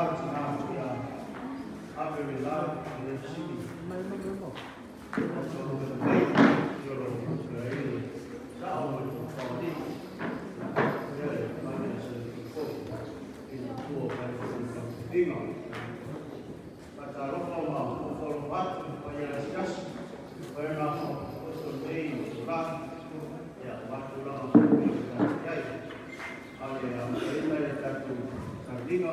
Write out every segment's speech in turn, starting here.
o tina ia ave le la i le fesili o mai i o lo le sao ma le faamalii lea e male se fo i le tua mai foi i le faatalofa ma fofoalofa atu paia asiasi pai na faapoto nei o la ia matulaga foi ai ale amataina i le tatou sauniga.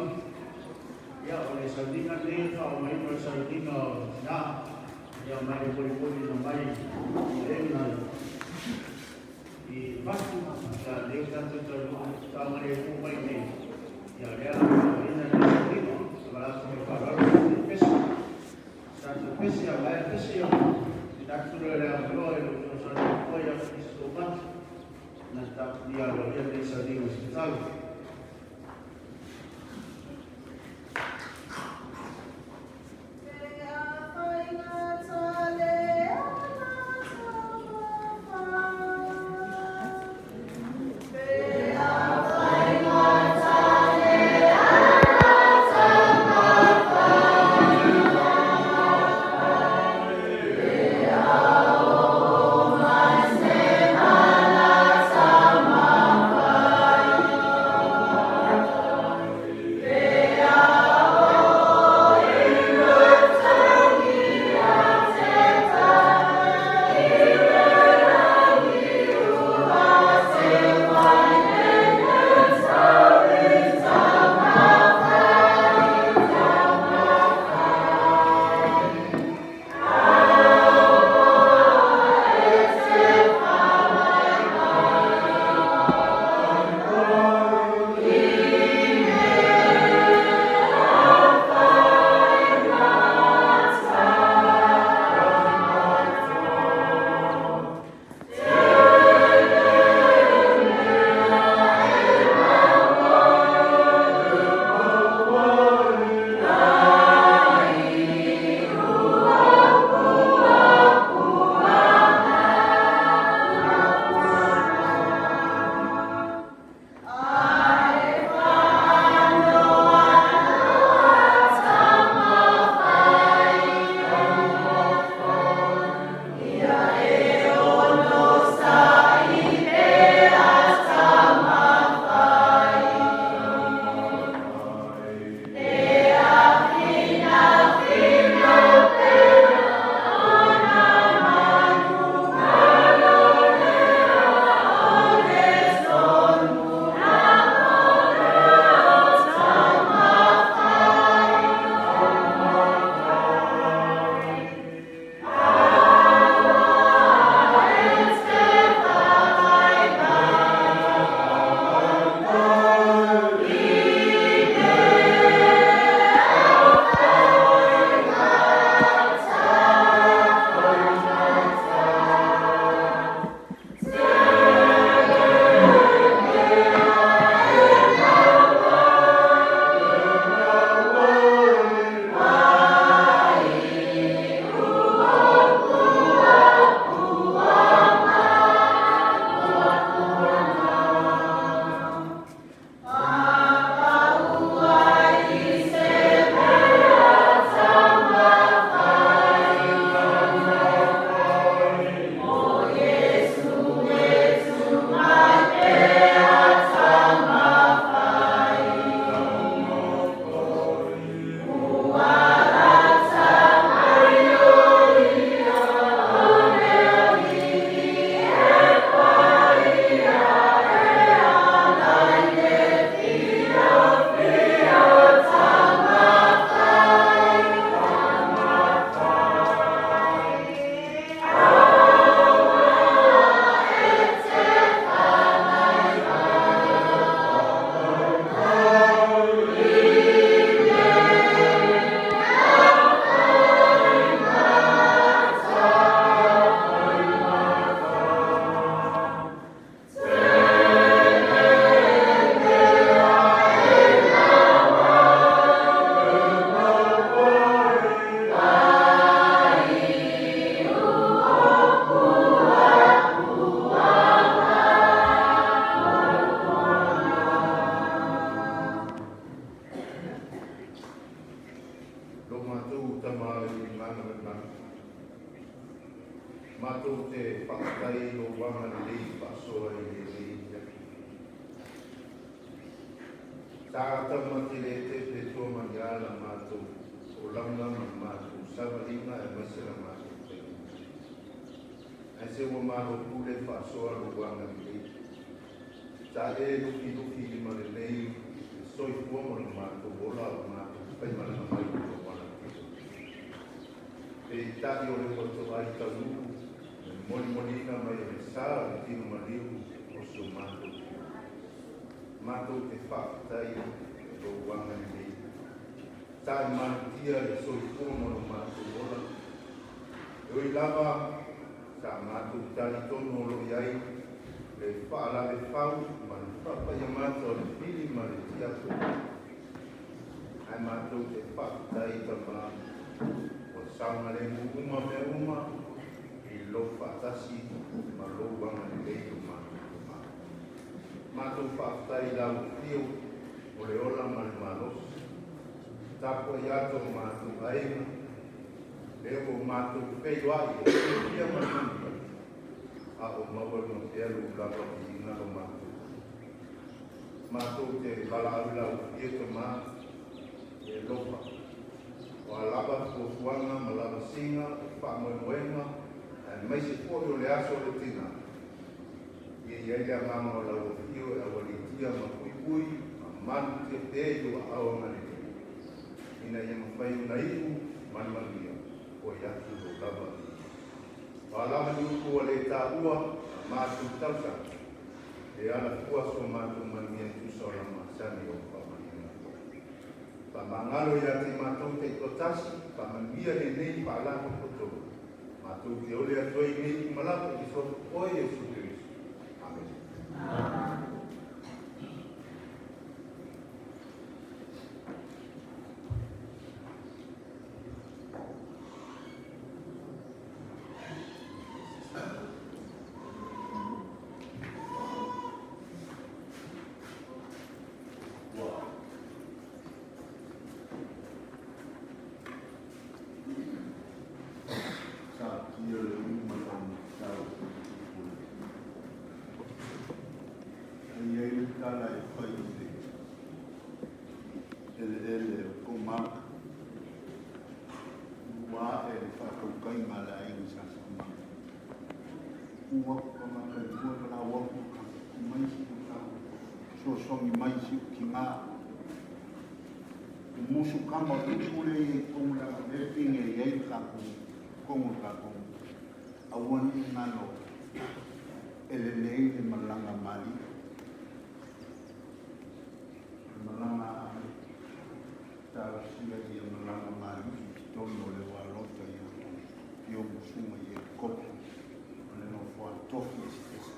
Ia, o le sauniga nei e faaaogaina o le sauniga o tina ia mai le molimoli na mai i ena i fatu ia leu tatou tagalemu mai nei ia lea faaaogaina le sauniga ma latou mai faaaloalo le pesi tatou pesi a mai pesi o tatou le avanoa i lo fesoasoani ia Kristo matu na tapunia aloaia nei sauniga o se tatalo. Tamā i le Agaga o le Lagi, matou te faafetai i lou agalelei faasoa i lenei afiafi. Sa taumatele te pe tua mai a la matou folauga ma le matou savaliga aemaise la matou faiga. Ae se ua malo pule faasoa lou agalelei. Sa e lufilufi lima lelei le soifua ma lo matou ola o matou faimalaga mai i lou alafio. Peitai o le ua toai taunuu le molimoliina mai o le sa o le tino maliu o si o matou itu. Matou te faafetai i lou agalelei. Sa e malutia le soifua ma lo matou ola. E ui lava sa matou talitonu o lo o i ai le faalavefau ma le faapaiamata o le fili ma le tiato, ae matou te faafetai, Tamā, ua saogalemu uma mea uma i lou faatasi ma lou agalelei o matou Tamā. Matou faafetai i lau afio o le ola ma le malosi. Tapuai atu o matou aiga, lea ua matou feiloai e fiafia ma le manuia, a o maualuga pea lou lava viiga lo matou. Matou te valaau i lau afio, Tamā, e alofa. O a lava fuafuaga ma lavasiga o faamoemoega aemaise foi o le aso o le tinā, ia i ai le agaga o lau afio e aualiitia ma puipui ma malutia pea i lou aao agalelei, ina ia mafai ona iu ma le manuia, foi atu lou lava viiga. O a lava ni upu ua le taua a matou tausaga, e alafua so matou manuia e tusa o la masani o faamanuiaga. Faamagalo ia te matou taitoatasi, faamanuia lenei faalapotopotoga. Matou te ole atu ai nei uma lava i le suafa o Iesu Keriso. Amene. Ua taatia le uma taumatau o le pule. E i ai le tala e fai i le eleele o Komaka, ua ae le faatautaiga a le aiga sa Saumanu. Ua aku tagata i tua ma lau aku mai si ou tau soasoagi mai si ou tina. O musu kama o le pule i totonu le aga le pine e i ai le tatou totonu o le tatou aua ne i galo e lelei le malaga mali'i. Le malaga a talosia ia malaga mali'i i totonu o le ualota i afio musuga i helikopta o le nofoa tofi eseese.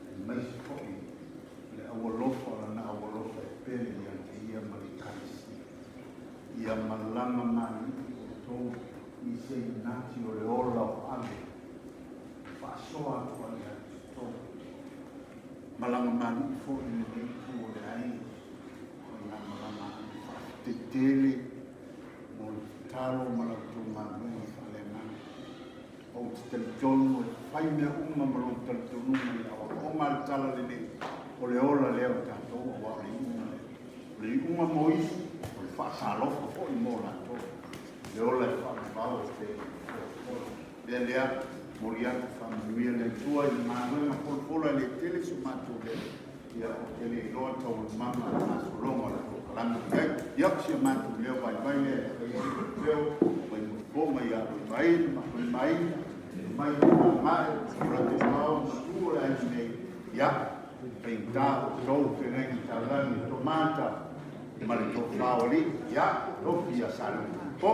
Aemaise foi le aualofa o lana aualofa e pele ia te ia ma le Ekalesia. Ia malaga mali'i outou i se inati o le ola o ave e faasoa atu ai ia te outou. Malaga mali'i foi i lenei itu o le aiga o ina malaga ane faafetai tele mo le tatalo ma la outou galuega faaleagaga. Ou te talitonu e fai mea uma ma lou talitonuga i aoaoga a le tala lenei, o le ola lea o tatou aua o le iuga lea. O le iuga mo isi, o le faasalofa foi mo latou. Le ola e faavavau e pei ona folafola. Lea lea, momoli atu faamanuia le Atua i le galuega folafola e le tele so matou leo. Ia, ou te le iloa taualumaga o le gasologa o le polokalame i ai. Ia, o si a matou leo vaivai lea e fai ai lou leo mai Motuoga ia Loimaina ma Loimaina, mai Magae, o la te mao ma tu o le aiga nei. Ia, faigata o outou feagaiga taulagi o Tomata ma le tofa o alii. Ia, tofi ia Salufu po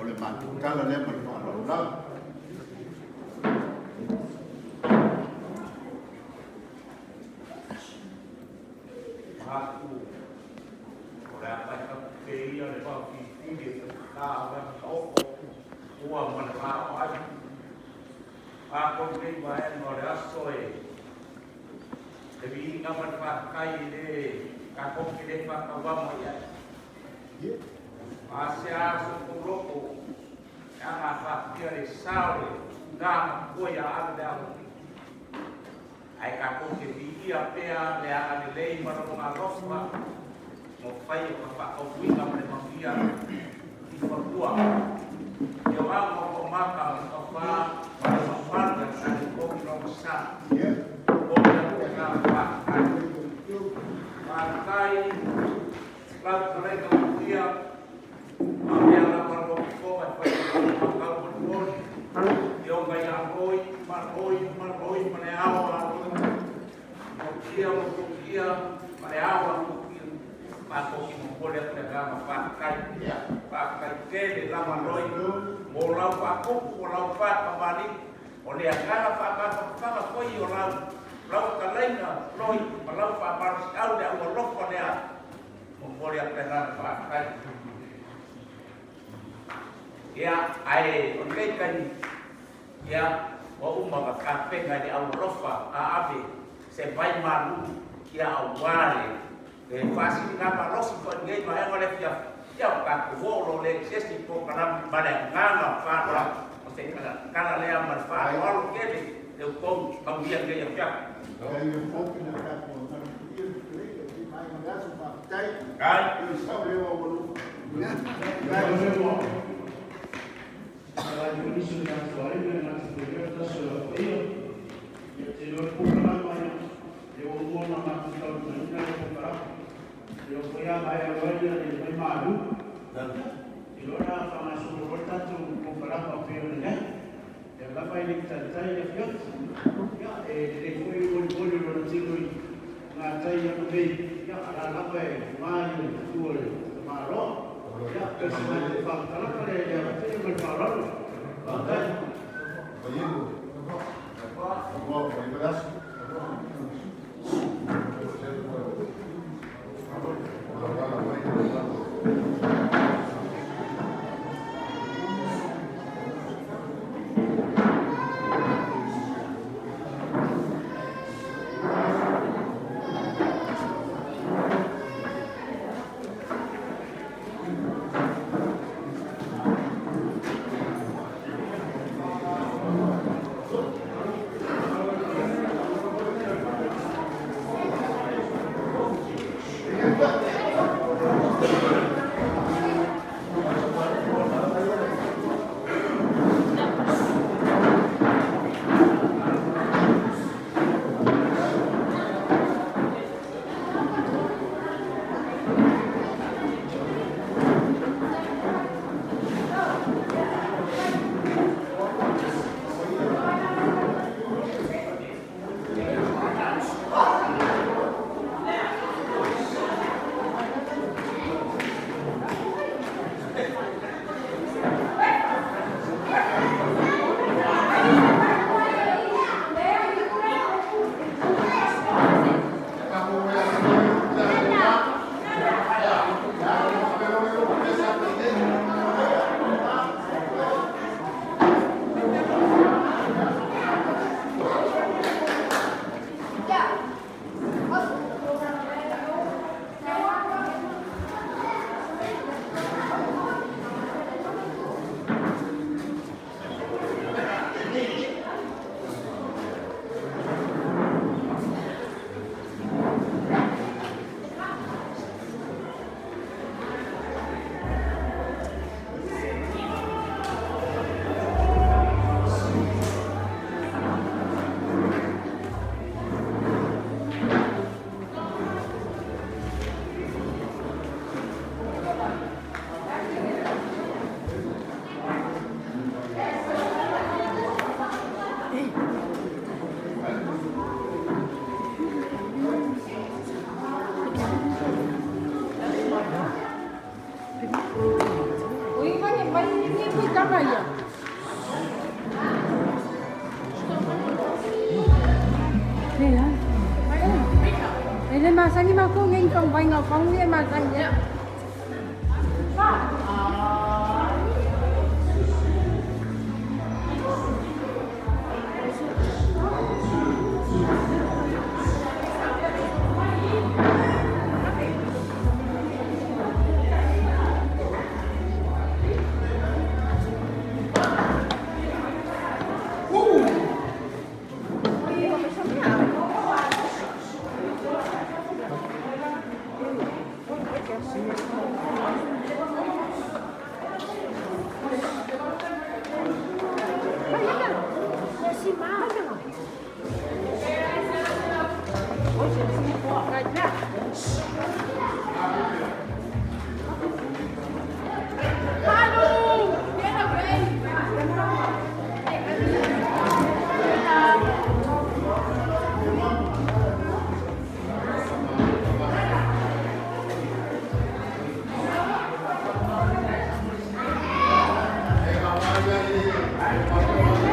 o le matou tala lea ma le faaaloalo lava. Manatu o le a taitatu pea ia le vaofilifili e faigata ona taoto ua ma le va o ai. Tatou nei vaega o le aso e le viiga ma le faafetai e le tatou te le faatauama i ai. A se a so outou loto Aga whāpia le sao le ngā matua ia ave le alo. Ai kākou te viia pea le aga le lei marona alofa mo whai o ka whakauina ma le mawhia i whakua. Te o au o ko maka o ka whā ma le mawhanu ia ka le koki no sa. O le aku ngā whākai. Whākai, lau kalenga utia, ma mea la maro ko e whai o ka mokau mo Te o ngai a roi, ma roi, ma roi, ma le ao a roi. Mo kia, mo kia, ma le ao a kia. Ma ko ki mo pole aku le gama whākai. Whākai tele lama roi. Mo lau whākupu, mo lau whākamali. O le agana whākaka koi o lau. Lau kalaina roi, ma lau whāmarosi au le au alofa lea. Mo pole aku le gama whākai. Ia, ai, o nei kai, ia, wa uma ka kapenga le au alofa a ave, se vai malu, ia au wale. E whasiri ngā malosi ko ngei ma enga le fia, ia o ka kuholo le sesi po kana ma le nganga whānoa. O se kana, kana lea ma le whānoa alo kele, le ukou kauia ngei a fia. Kai.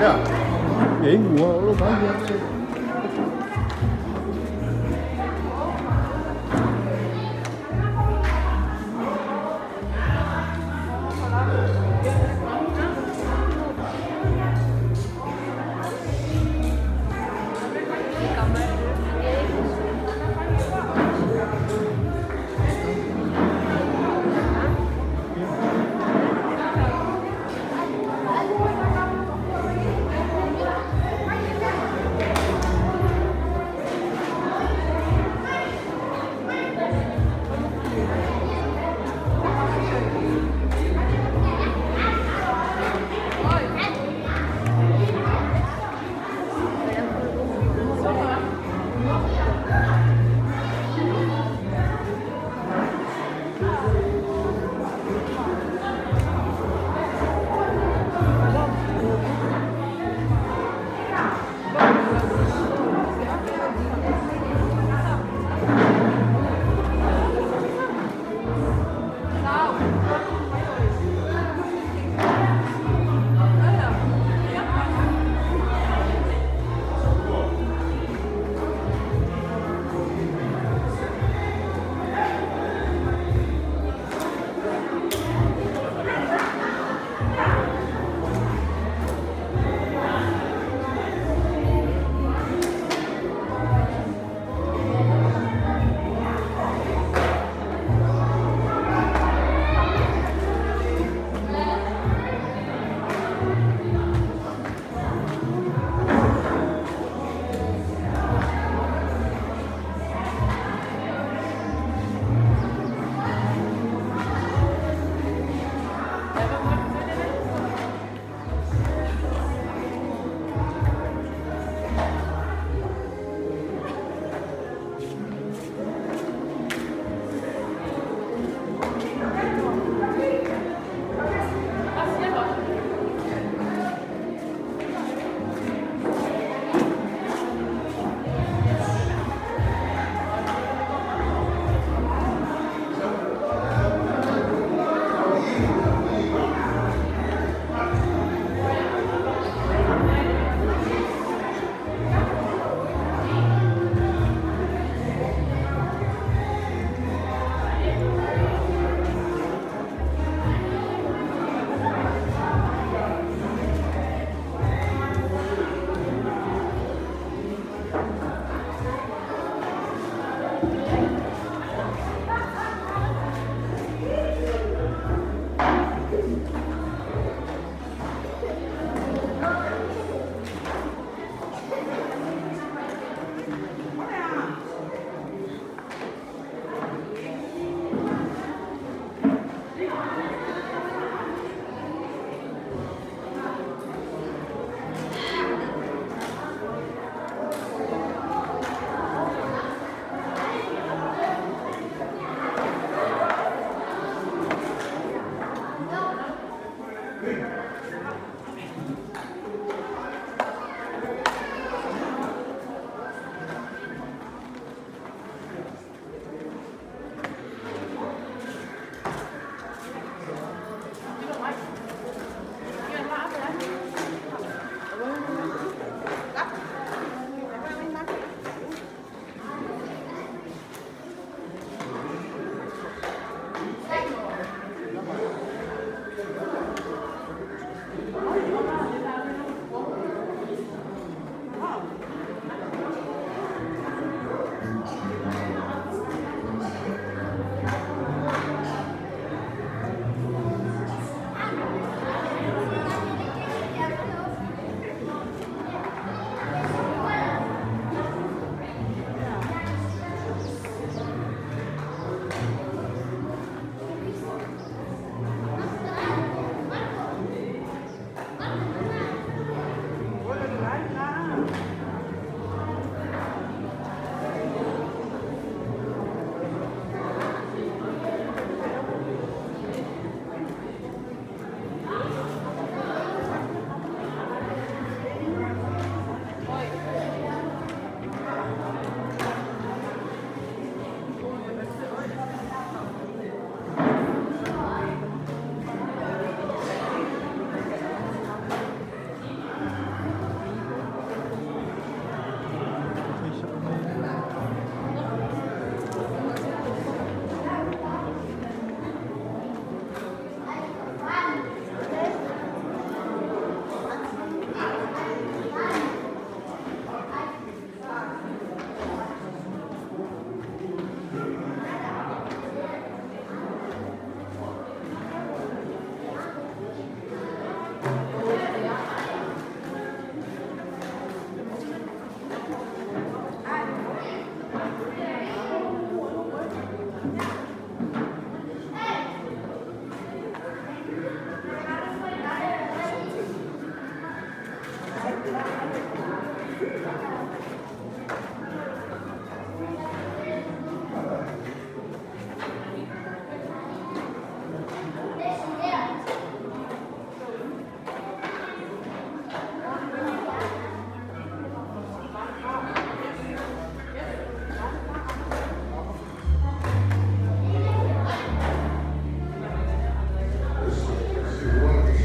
Ia, e inu lava o lo mai ia.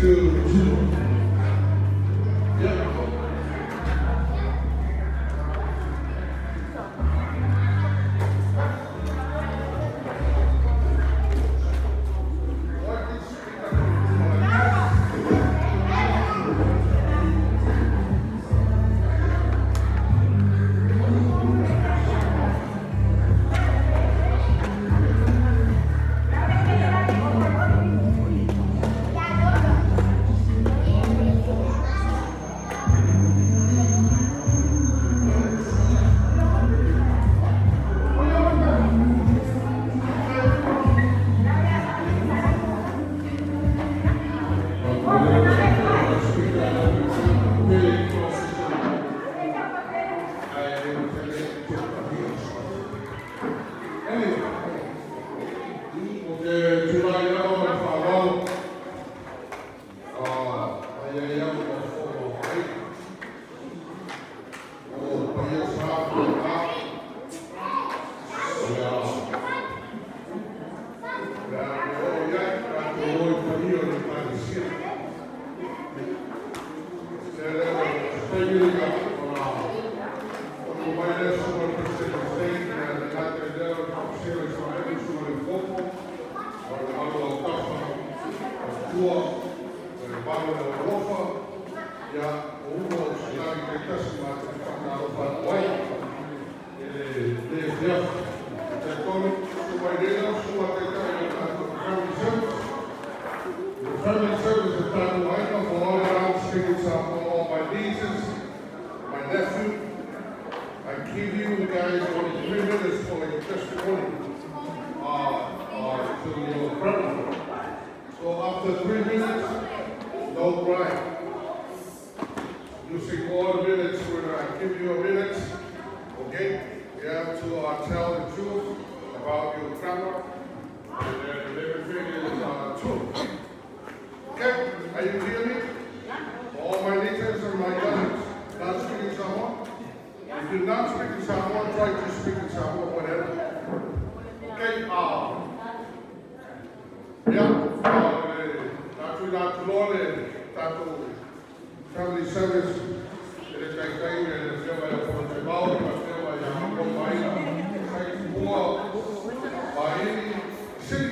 2, 2. Yeah. Ou te tulai lava ma le faaaloalo, a ia ai au ma fofo o aiga. O paia sa ma ia, le a le o iai, tatou o i paia o le Ekalesia. Se le o se taimi ia ona ono mai lea susuga i le Peresetene o le State, ia le gata i lea o le Faamasino o Isaraelu, susuga i le Fofo, o le mamalu o autafa o le tua, o le mamalu o le alofa, ia, o uma o sitagi taitasi matou te faatalofa atu ai i lenei afiafi. E talitonu, susu mai lela, susuga taitai o le tatou family service. The family service of tatou aiga for all the non-speaking Samoa, all my nieces, my nephew. I give you guys only 3 minutes for your testimony to your grandmother. So after 3 minutes, no crying. Using all the minutes when I give you a minute, okay? You have to tell the truth about your grandma, and then everything is true. Okay? Are you hear me? All my nieces and my cousins, not speaking Samoan? If you're not speaking Samoan, try to speak in Samoan, whatever. Okay, yeah, tatou ila atu loa le tatou family service, e le taitai le afioga ia Fonotaimau, le afioga ia Maina, Saifua, Maini, Sili.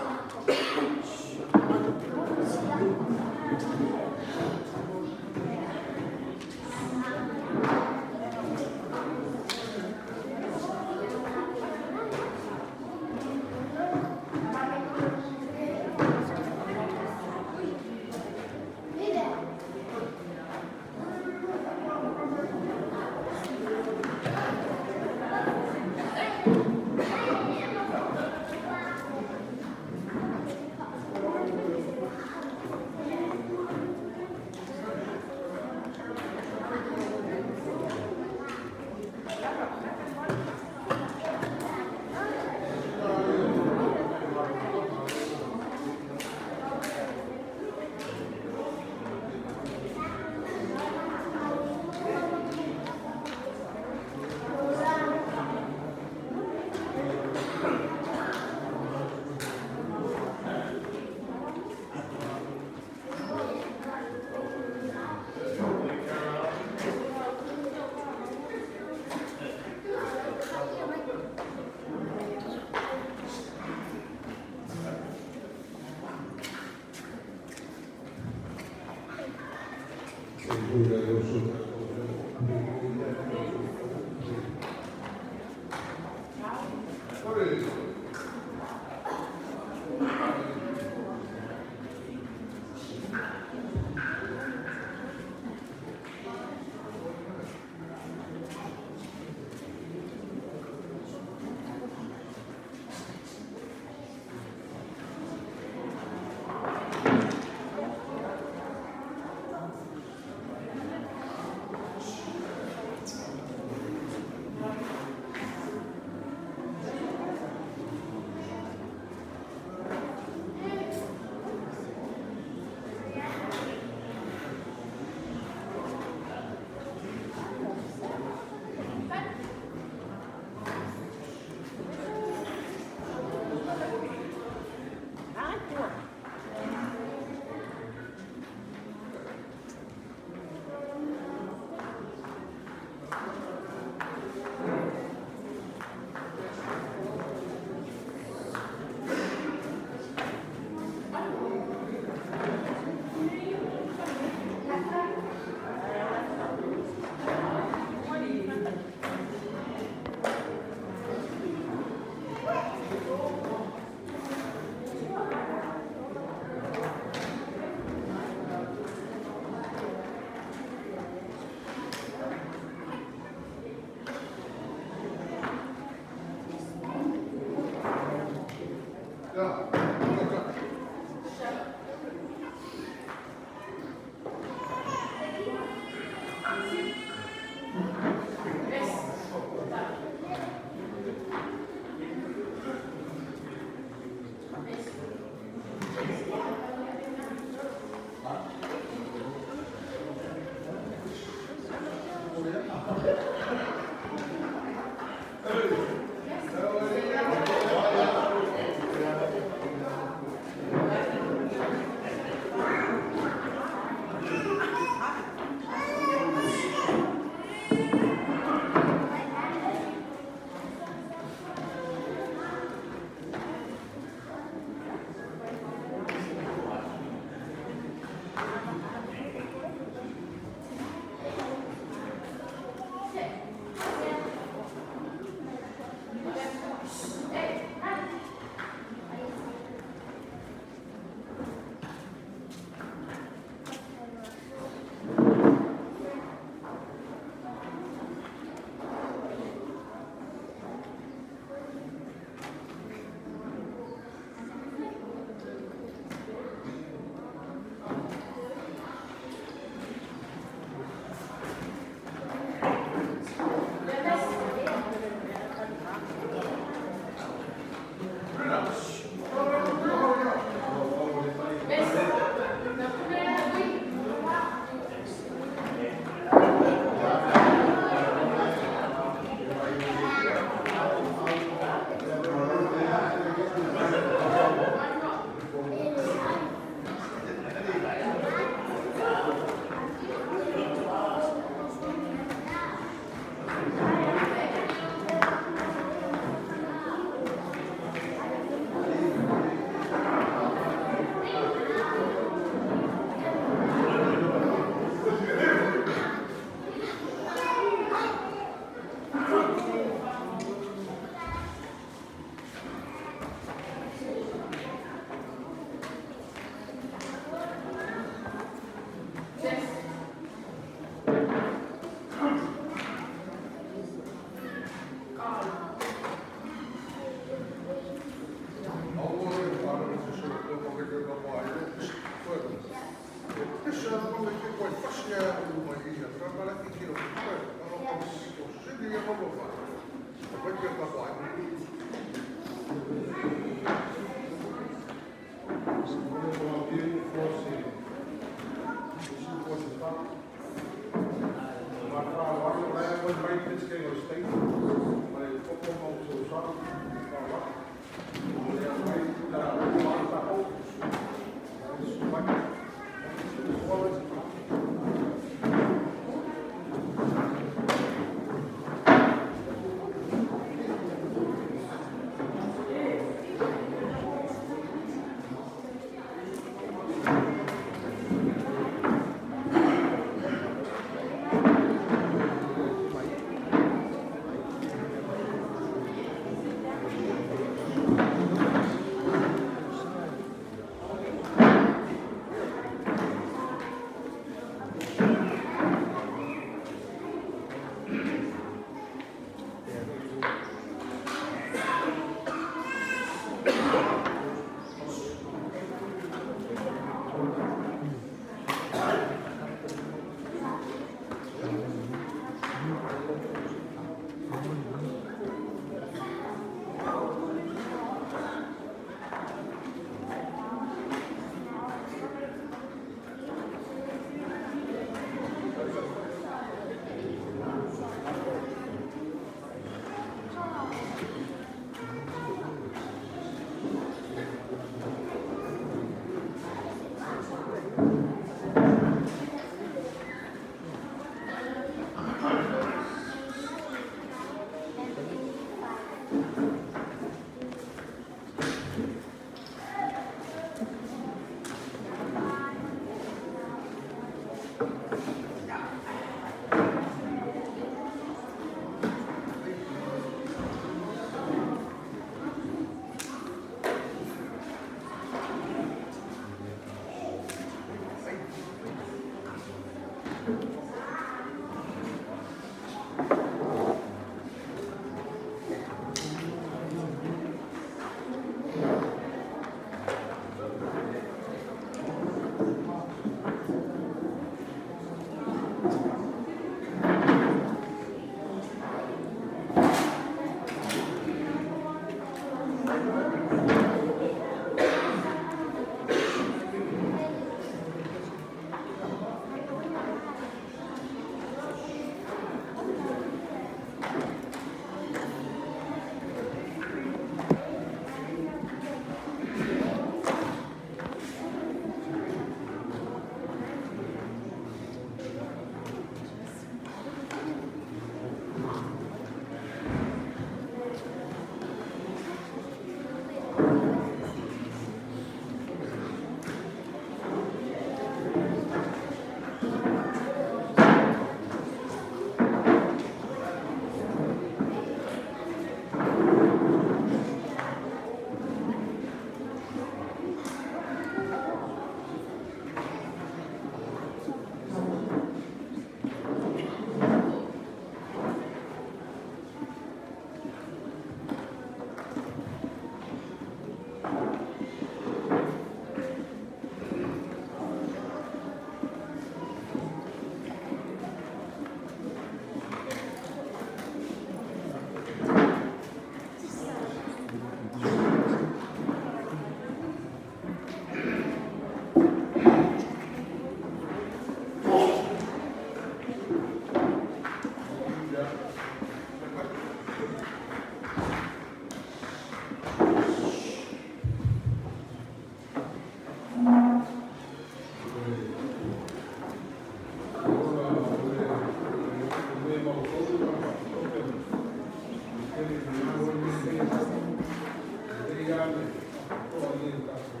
Lelei lava le faapitoa i le tatou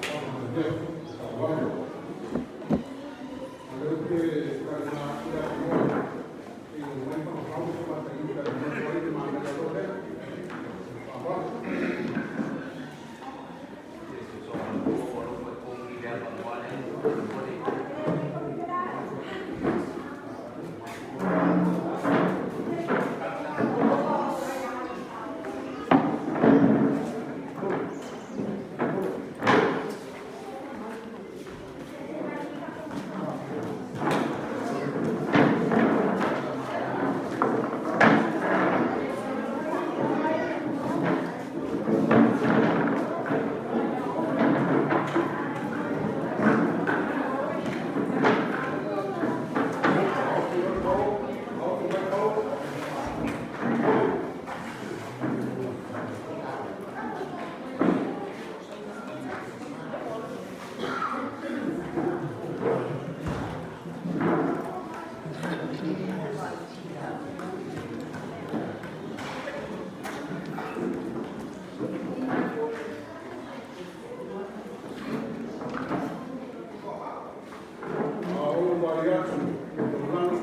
faamalea faaaloalo. A o lea ou te taliga atu le avanoa se i omai Fagafau ma Safata i uta e nofo ai le manaia loa lea. Faaaloalo. A ou vaai atu i le taulaga,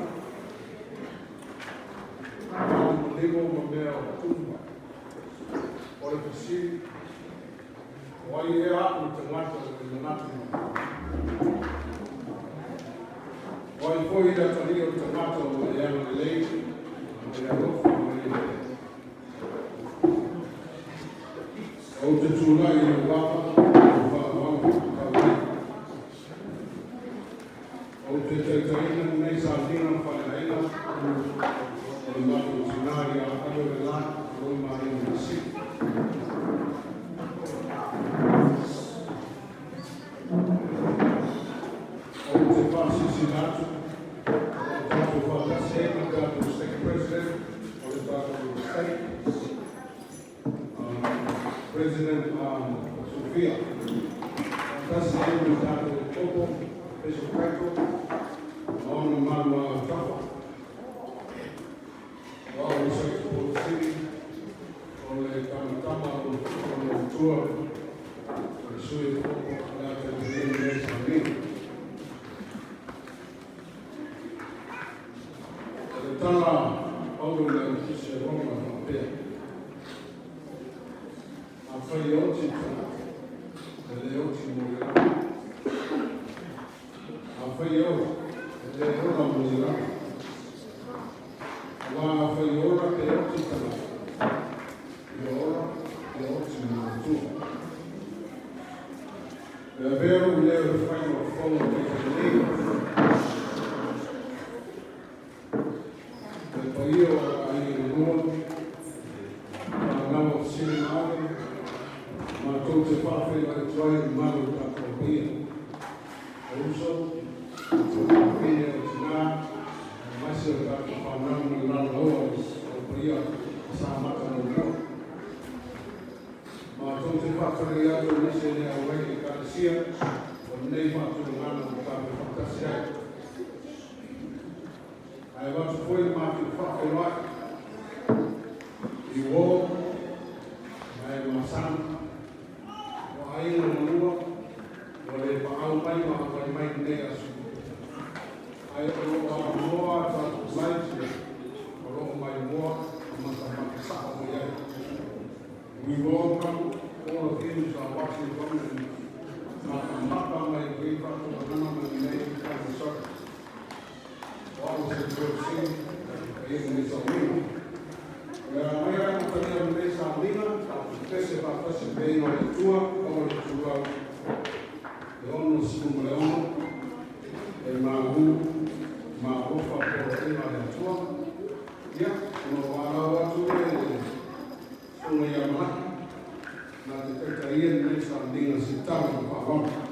malimalima ma mea o tupu mai. O le fesili, o ai ea a'u tagata ua e manatu mai? O ai foi le atalii o le tagata ua e agalelei ma e alofa mai ai pea? Ou te tulai i lou ava ma lou faaaloalo faataulai. Ou te taitaiina lenei sauniga faaleaiga o le matou tinā ia Ave le La Loimaria Masini. Ou te faasilasila atu o lo o tatou faatasi ai ma le tatou Stake President o le tatou Stake, President Sofia, faatasi ai ma le tatou Epikopo Bishop Kaito ma ona malu a autafa. O au o le Sake Sili, o le tamatama o le matua, o le sui epikopo o le a taitaia lenei sauniga. O le tala a Paulo i le au Tusi a Roma e faapea, Afai e oti le tagata, e le oti mo ia lava. Afai e ola, e le ola mo ia lava. Aua afai e ola pe oti le tagata, ia ola, ia oti mo le Atua. E avea lou leo e fai ma fofoga o taitai nei, le paia o aiga e lua, fanau a Fesili ma Ave, matou te faafeiloai atu ai i le malu o le tatou paia. O uso, o tuafafine, o tinā, aemaise o tatou fanau ma le laloa o le paia o Samata muamua. Matou te faafeiloai atu aemaise le auai i Ekalesia o lenei faatulagaga ua tatou faatasi ai. Ae avatu foi le matou faafeiloai i uō ma e masani o aiga malua ua le paau mai ma auai mai i lenei aso. Ae o lo o avanoa a tatou live o lo o maimoa ma matamata sao mai ai. We welcome all of you who are watching from and matamata mai lenei faatulagaga ma lenei family service. O au o se George Singh, e i lenei sauniga. O le a mai ai amatalia o lenei sauniga, tatou pese faatasi i le viiga o le Atua, aua le itulau e 66, e malu ma alofa poloaiga a le Atua. Ia, ona ou valaau atu lea i le susuga ia Malaki, na te taitaia lenei sauniga se tala ma faaaloalo.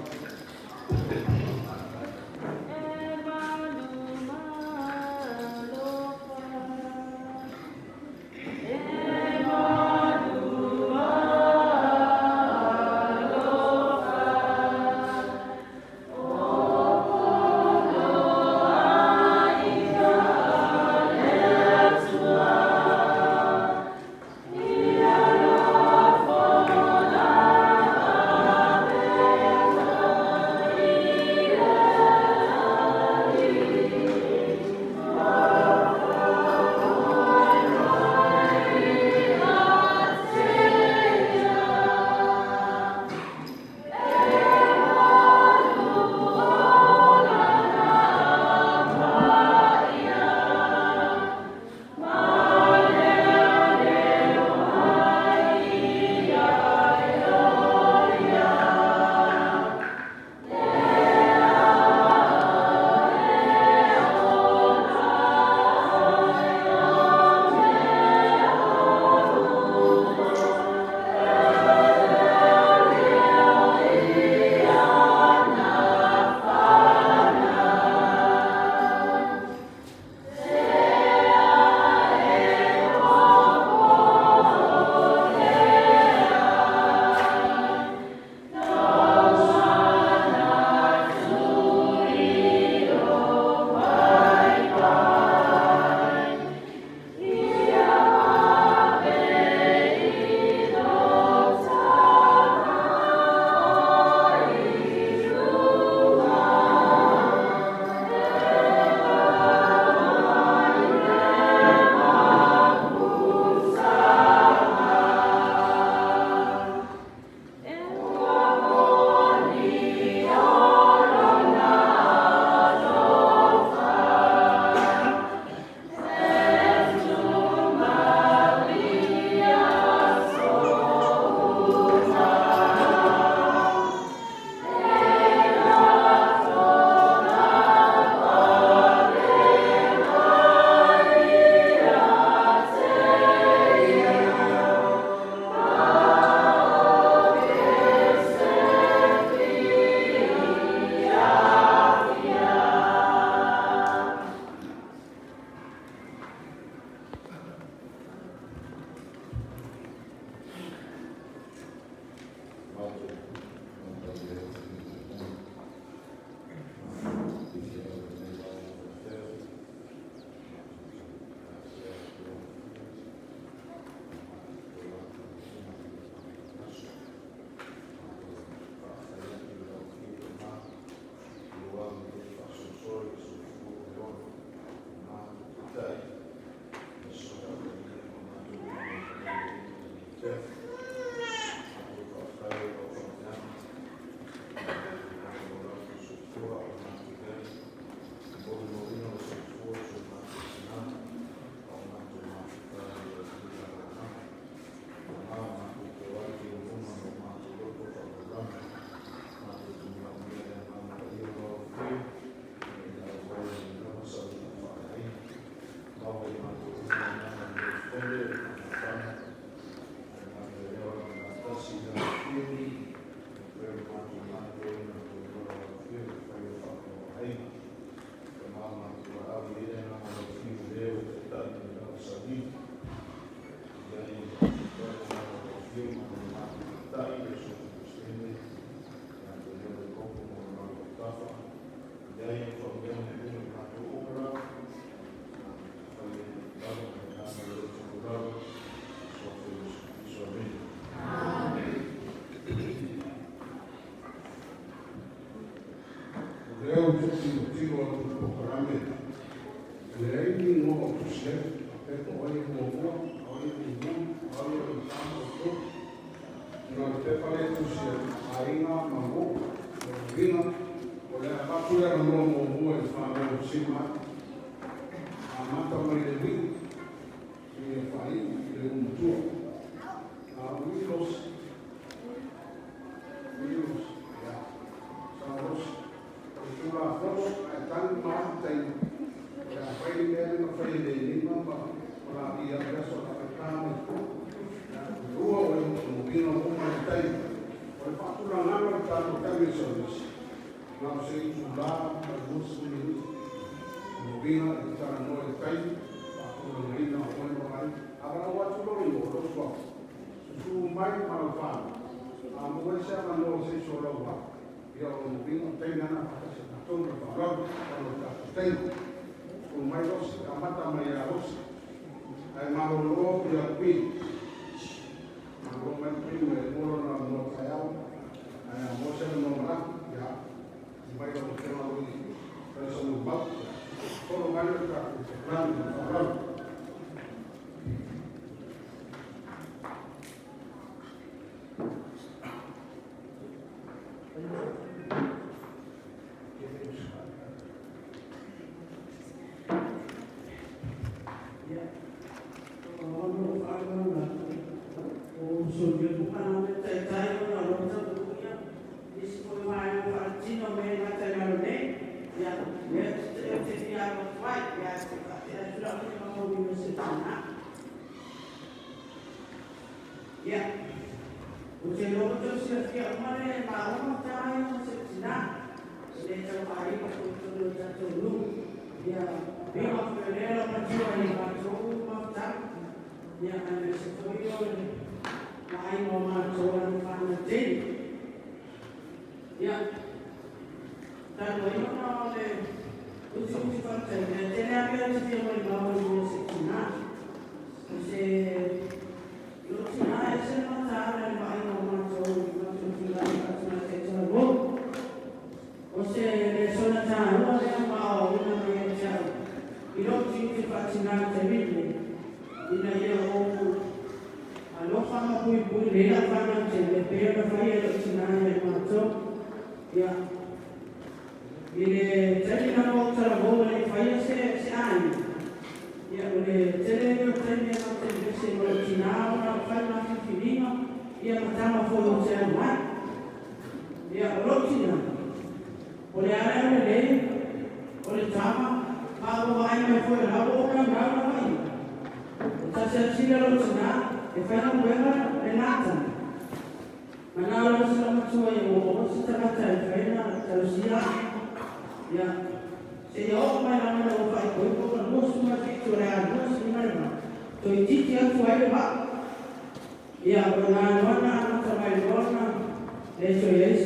le toe i ai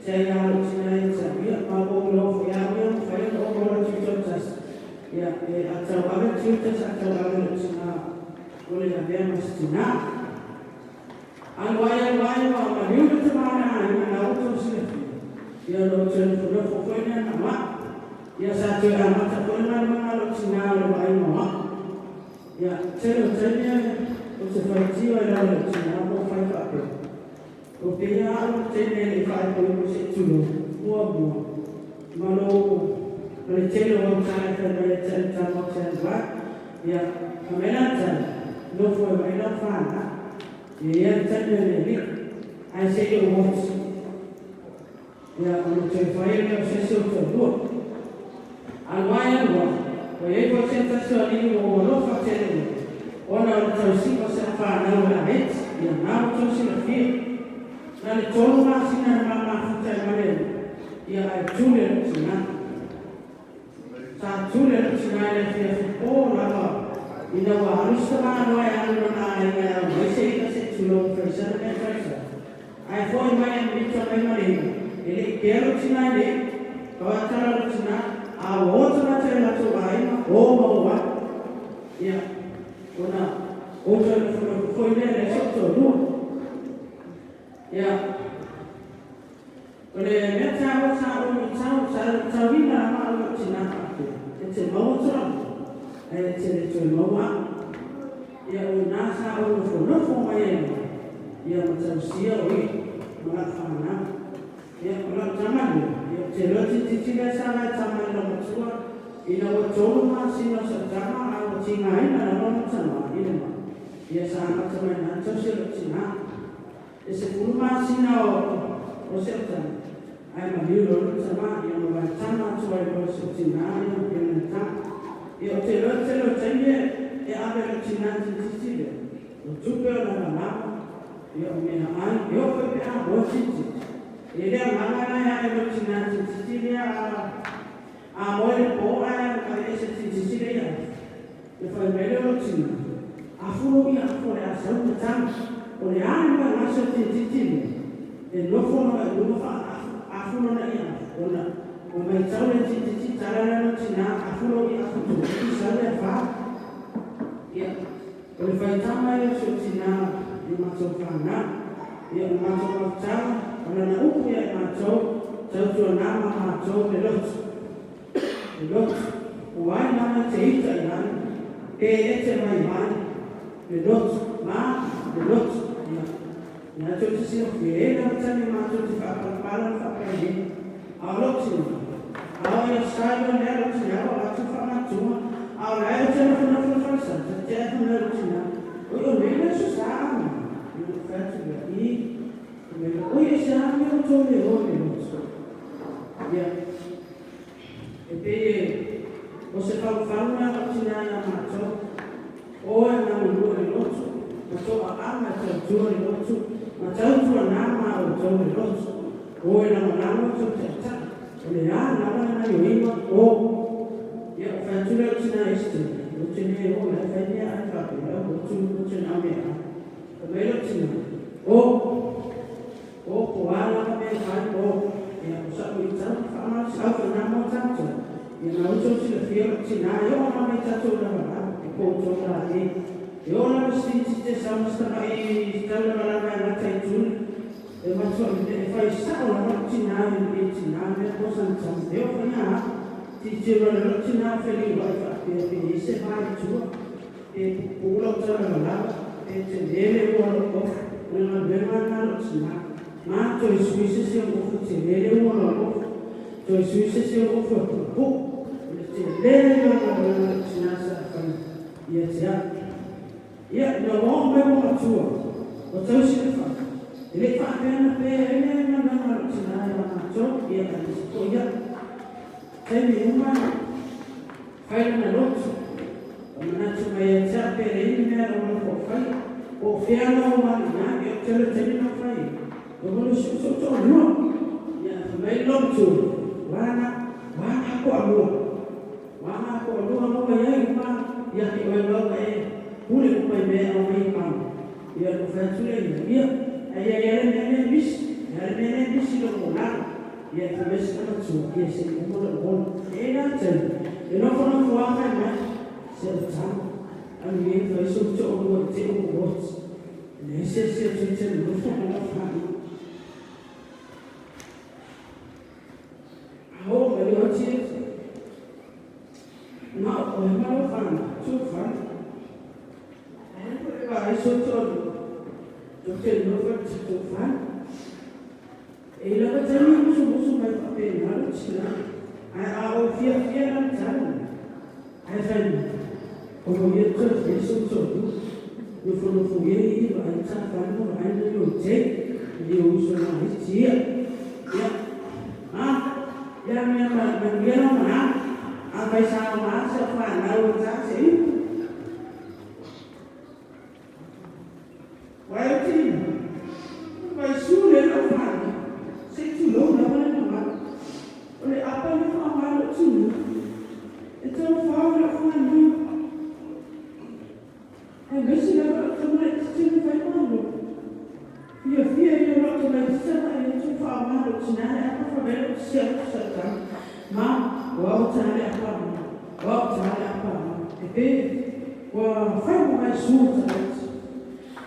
se aia a lou tina ia te au, ia, ma ua ou iloa foi lava au ia e mafai ona ou ola tiute o le tasi, ia, e a tau ave le tiute sa tau ave i lou tina o le avea ma se tina. Alu ai alu ai ua maliu le tama o le aiga na ua outou silafia, ia o lou toe nofonofo foi lea na o a'u. Ia sa toe amata foi le galuega a lou tina o le vaaiga o a'u. Ia, tele o taimi ou te faitio ai lava i lou tina ma ou fai faapea, O pei a au le teine e le i faaipoipo se i tulou, muamua, ma lou ma le tele o au tala e fai mai ia te au i tama ou te alu ai. Ia, fai mai la le tala, Nofo e vaai lau fanau. Ia i ai le taimi o le alii, ae se i ou oti. Ia, ona toe fai lea o se isi ou toalua. Alu ai alu ai, ua i ai foi se tasi o alii ua ou alofa tele i ai, ona o le tausiga o si au fanau e laiti, ia na ua outou silafia. Na le 3 masina na ma mafuta ai ma le alii, ia ae tuli e lou tina. Sa tuli e lou tina i le afiafi po lava ina ua alu si tamaloa e alu i lona aiga e aumai se i'a se i tulou ma fai sana mea faisai. Ae foi mai a milita mai ma le i'a, e le i kea lou tina i le i'a. Kau a tala lou tina, a ua o tagata i o latou aiga, o ma ou ai. Ia, ona ou toe nofonofo foi lea i le aso toalua. Ia. O le mea taua sa ou luitau, sa luitauina lava au e lou tina faapea, e te maua tulaga, ae e te le toe maua au. Ia o ina sa ou nofonofo mai ai loa, ia ma tausia o ia, ma lau fanau. Ia, o lau tama lea, ia ou te iloa titiiti lea sa lae tama i lou matua, ina ua 3 masina o sau tama a ua tigaina lava lou tama i le mai, ia sa amata mai na tausi e lou tina. E 10 masina o si au tama, ae maliu loa lou tama, ia ma vae tama atu ai loa i si ou tina ia ma pea nai tama. Ia ou te iloa le tele o taimi e ave lou tina titiiti lea, o tupe o lavalava, ia o meaai, e oo foi pe a moe titiiti. E le agaga la e ave lou tina titiiti lea a moe le po ae alu aveese titiiti lea ia afu. Ia fai mai lea o lou tina, Afu lou ia afu o le a sau le tama. O le a le mea gase o titiiti lea? E nofo lava i luga faaafu, afu lona ia afu, ona ua maitau le titiiti tala lea lou tina, afu lou ia afu tuuti sau le afa. Ia, o le faitama ia o si ou tina i matou fanau. Ia, o le matou mafutaga, o lana upu ia i matou, tautuana ma matou le lotu. Le lotu, o ai lava e te ita i ai, pe e te vaivai, le lotu, ma le lotu. Ia, na tou te silafia, e lava tali matou te faapalapala ma faapailini. A o lou tina, a o ia style o lea lou tina ua avatu faamatuga, a o la e ou te nofonofo i le falesata, te ae fai mai lou tina, Oi o nei le aso sa a mai? Ia ona ou fai atu lea, I, fai mai lea, Oi e se a mea ua tou le o i le lotu? Ia, e pei e, o se falufalu lea lou tina ia matou, o e galulue i le lotu, ma toaaga e tautua i le lotu, ma tautuana ma outou le lotu. O e lagolago i tou taitai, o le a lava le gaioiga, o. Ia, ou fai atu lea i lou tina Esther, ou te le o la e fai mea ai faapea, o lotu ou te nao mea ai. Fai mai lou tina, O! O, po o a lava mea e fai, o. Ia, o sa'u luitau, faamalosiau foi na mo tatou. Ia, na outou silafia lou tina, e oo lava i tatou lavalava, e po outou laei. E oo lava i si te sau ma si tama'i tau lavalava e gata i tuli, e matua e fai sa'o lava lou tina i le tina mea po sana tama. E oo foi na au, tilotilo le lou tina o feliua'i faapea pe i ai se va i tua, pe pupuu lau tau lavalava, pe tele le ua o lou ofu. O le galuega lena a lou tina. Ma toe sui se isi ou ofu tele le ua o lau ofu, toe sui se isi ou ofu e puupuu. O le tele lena o galuega a lou tina sa faia ia te a'u. Ia, ina ua oo mai ua matua, ua tausi le fale, e le i faapea na pe ai le galuega a lou tina ia matou, ia aemaise foi a'u. Taimi uma e fai lana lotu, ua manatu mai ia te a'u pe leai ni mea e ono o faia, po o fea la ua alu i ai, ia ou te iloa i le taimi na fai ai, ua malu si ou toalua. Ia, ae fai mai le lotu, Wana, wana toalua. Wana toalua ma ua i ai uma ia te oe loa ua e pule uma i mea e aumai i pau. Ia, ona ou fai atu lea i ai, Ia, ae ia i ai le mea lea e misi. E le mea misi lou olaga. Ia, e fai mai si tamatua, ia se i uma lou ola. E i ai la taimi, e nofonofo lava fai mai, Se o tama, alu ia e fai sou toalua i te ua oti. E leai se isi e toe te nonofo ma lau fanau. A oo mai le oti e na o oe ma lau fanau, tuu fai. Ae a foi e vaai sou toalua, tou te nonofo i le tatou fale. E i lava taimi e musumusu mai faapena lou tina, ae a ou fiafia la le tala lea, ae fai mai, O lo ia toe fai sou toalua, nofonofo ia i i vaai taafale ma vaai nai ou tei, i ou uso laiti ia. Ia, a, ia mea manuia lau malaga, afai sa aoga si au fanau e ta te ipu. Wai o te ina, wai su le lau fanau, se i tulou lava le mamalu. O le apa le faaaoga lou tina, e tau fao i lau fanau. Aemaise lava lau tamaitiiti na fai malo. Fiafia ia o lau tamaitiiti a vaai atu o faaaoga lou tina le apa fai mai lou tisi atu sa tama, Ma, ua ao ta le apa a ma, ua ao ta le apa a ma. E pe ua fai ma mai su o tamaiti.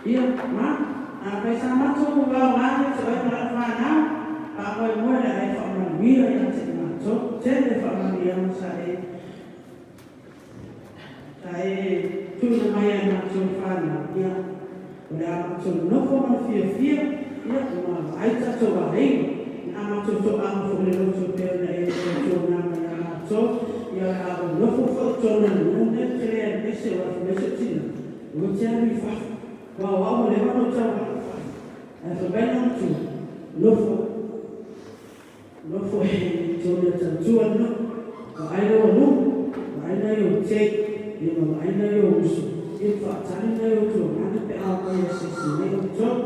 Ia, ma, afai sa matou aoga ia te oe ma lau fanau, faamoemoe le a e faamanuia ia te i matou. Tele faamanuiaga sa e, sa e tuuina mai ia i matou fanau, ia, o le a matou nofo ma le fiafia, ia, ma vaai tatou aiga. Na a matou toaga foi le loto e pei ona e tautuana mai ia matou, ia, o le a ou nofo foi i totonu o le nuu lenei ou te le alu ese, aua fai mai si ou tina, Aua e te alu i fafo. Aua o au ua leva ona ou tau alu i fafo. Ae fai mai lona matua, Nofo, nofo i totonu e tautua le nuu. Vaai lou aluga, vaai nai ou tei, ia ma vaai nai ou uso, ia ma faatali nai ou tuagana pe a omai e asiasi mai outou.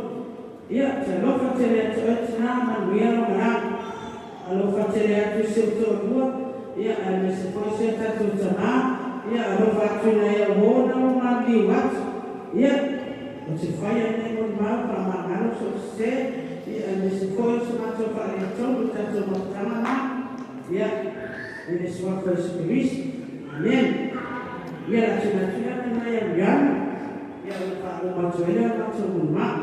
Ia, te alofa tele atu oe tina, manuia lau malaga. Alofa tele atu i si ou toalua, ia, aemaise foi si o tatou tama, ia, alofa atu i nai au uo na ua maliliu atu, ia, o te fai ai nei molimau faamagalo so o se, ia, aemaise foi o se matou faaletonu i tatou mafutaga na, ia, i le Suafa o Iesu Keriso. Amene. Ia, le a tuuina atu le avanoa ia Riana, ia, ona faauma atu ai lea o le matou molimau.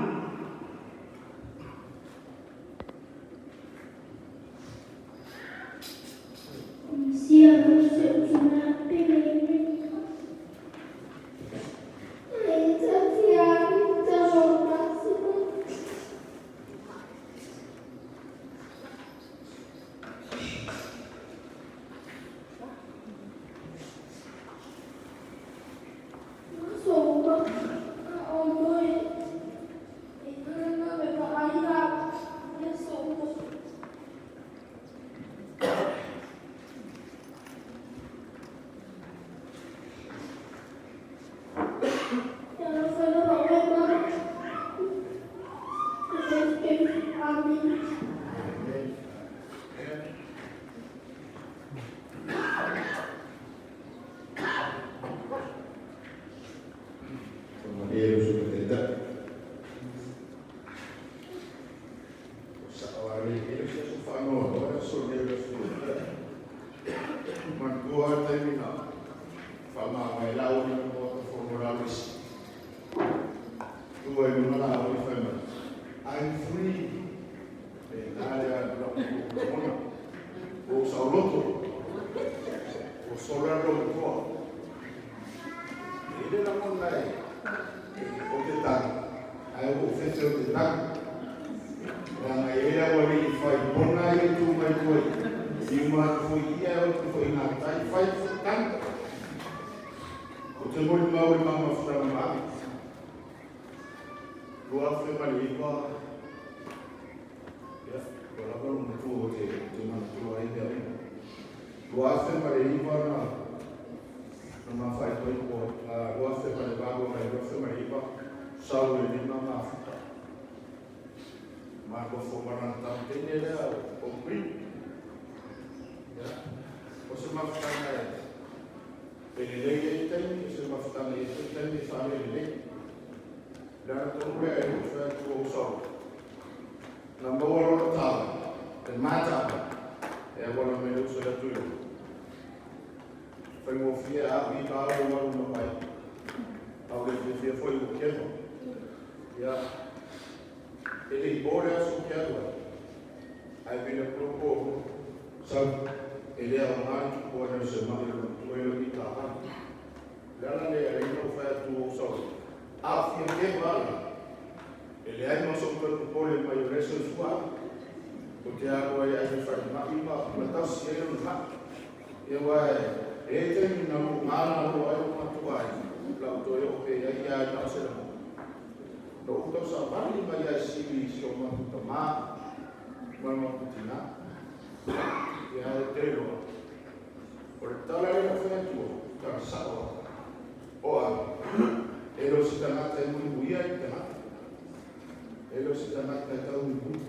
Faamalie lau Susuga Taitai. O sao lava le e le o se aso faanoanoa le aso lenei o le aso Toetai. Manatua lava le taimi na faamavae Laauli ma le Maota Fono o lalo i Sini. Tu ai i luga Laauli fai mai, I'm free. Pēnā le alu lau lagona. Ua ou saoloto. Ua sola lou toa. E i le lagona e o te tagi, ae ua ou fefe o te tagi. Leaga e i ai le aualii e fai pona ia e tu mai tua i i uma atu foi i ia e o atu foi i gatai, fai foi tagi. Ou te molimau i ma mafutaga maave. 2009, ia, ua lava lou matua ou te, te manatua ai mea uma. 2009 na, na mafaitoiko, 2008 agai 2009, sau i le lima mafuta. Ma nofo ma lana tama teine lea o Green. Ia, o se mafutaga e, e lelei ai le taimi, o se mafutaga e i ai foi taimi e faalelelei. Le ala tonu lea e fai atu ou sau. Na maua loa le Faigofie a au i ka au alu ma mai. Au le fiafia foi ua kefa. Ia, e le i po le aso ou te alu ai. Ae vili atu loa po sau, e le aoga le tupu ai o se mai o le matua i lau mitaavale. O le ala lea e ala ai ona ou fai atu ua ou sau ai. A o fia keva la, e leai ma sou toe popole mai o lea soifua au. Ou te alu ai ai i le falemai ma tausi ai lona mai. Ia aua e i ai taimi na luga lalo ai o matou aiga, o la ou toe oo pea i ai ia na o se lagona. Na ou tausavali mai ai sili i si o matou tamā ma le matou tinā. Ia ae ou te iloa, o le tala lea na fai atua, tala sa'o lava. O ai, e le o se tagata e muimuia i le tagata, e le o se tagata e taumuimui.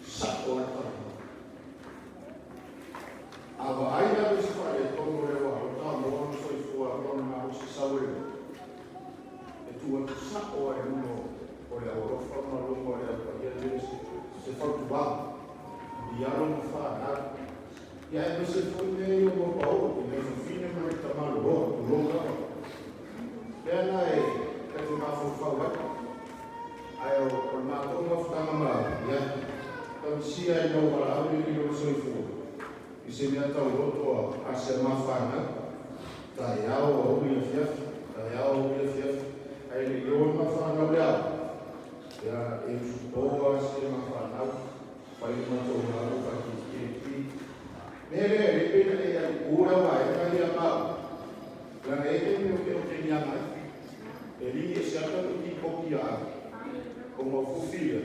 Sa'o lava le tala. A vaai la le isi faaletonu o le aualota mo lona soifua ma lona malosi sau e lelei, e tu atu sa'o lava i luga o le aualofa ma luga o le au paia lea se fautuaga i alo ma fanau, ia aemaise foi mea ia ua paolo i nai fafine ma nai tamaloa, tulou lava. Lea la e ta te mafaufau ai, ae o le matou mafutaga ma au, ia, tausia ai lau valaau le lilo o le soifua i se mea tauloto a si a ma fanau, taeao aoauli afiafi, taeao aoauli afiafi, ae le i o ai ma fanau le aoga, ia, e usupo lava si a ma fanau, fai le matou galu faatietie. Mea lea e le pei na e ai u lau vaega ia ma au, leaga e i ai taimi ou te otegiaga ai, e li ese atu au i poki a au, o maufufi ia,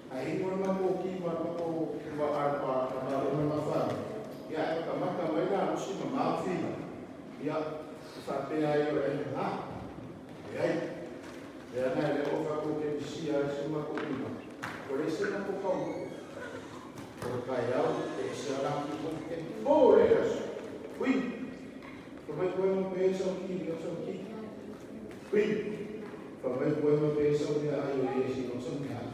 ae inu le matou ki ma le matou ma a a a ma ma whanau, ia ae matamata mai la lusi ma mawhina, ia, e whapea ai o e ngā, e ai, e ana e leo whako ke misia ai se matou ima, o le se matou kau, o le taeao e ese ala ki poki e pō le aso, hui, fa mai koe ma pe sau ki, o sau ki, hui, fa mai koe ma pe sau mea ai o ie si o sau mea ai.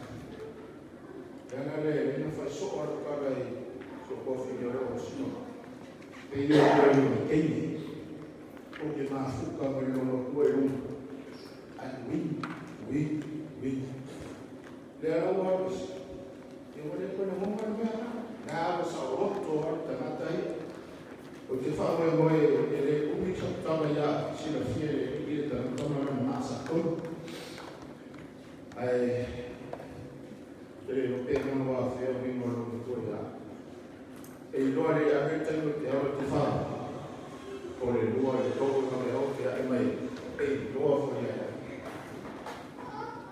Leaga le le na fai so'o a le tala i so kofi o le o sino. E ia o koe i keini. O ke mafuka mai lolo tua i lunga. Ai ui, ui, ui. Le ala ua alu ese. Ia ua le koe na ngonga le mea la. Na ua saoloto lava le tagata ia. Ou te faamoemoe e le umi sau tala ia silafia e le alii le tagata ma lana maasatonu. Ae te le iloa pe manawa afea uiga o lou matua ia au. E iloa le ave le taimi o te alo te whā, o le lua, le tolu ma le ao te ae mai, e iloa foi ia au.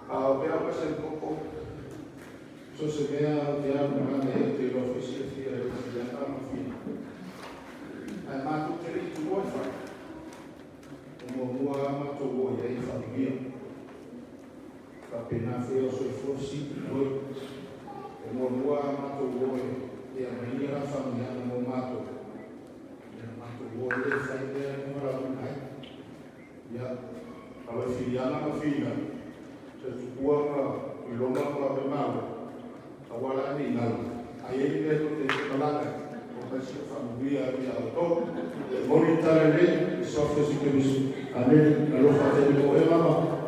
A o mea o se koko, so se mea o te alu ma lana e te iloa foi silafia e o filiaga ma fili. Ae mātou te le i tulua e whare. O muamua a mātou o i ai whanuia. Faapena foi ao soifua sili oi. O muamua a matou o e e aumai ia la faamanuiaga mo matou, ia matou o ai e fai mea e valaauina ai. Ia, alo e filiaga ma fina, se tupua ma iloma ma me malo, aua la nei galo, a i ai le mea tou te malaga ai, o mai sia faamanuia atu ia outou. E moni le tala lelei, i soa Iesu Keriso. Amene. Alofa tele mo oe mama.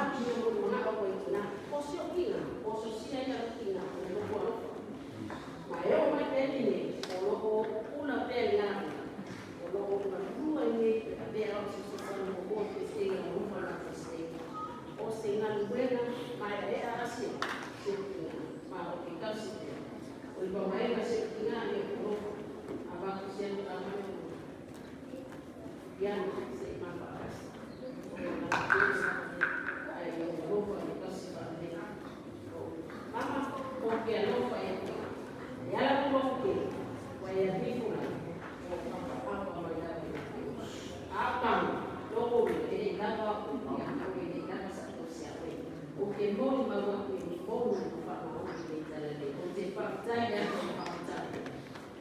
faatino mo le mana'o o itina o siokiga o sosia ia lokiga o le lofu alofa ma e oo mai taimi nei o lo'o ula pea lena o lo'o ulalua i nei e avea o sesesana mo pesega o lofa na pesega o se galuega mae'ae'a a se tina ma o ke tausi pea o le pauaega se tina e o lofa avatu se tamane iana se i mafaatasi o ai o alofa le tausi faalelei o mama o ke alofa ia te e ala ku lofu ke wa ia tifuna o papa mai lava ia te a pamo loko e le lava aku ia au e le lava sa tausi a oe o ke moli mau aku i ni pou na fa ma o le tala le o te faafetai le ata o faafetai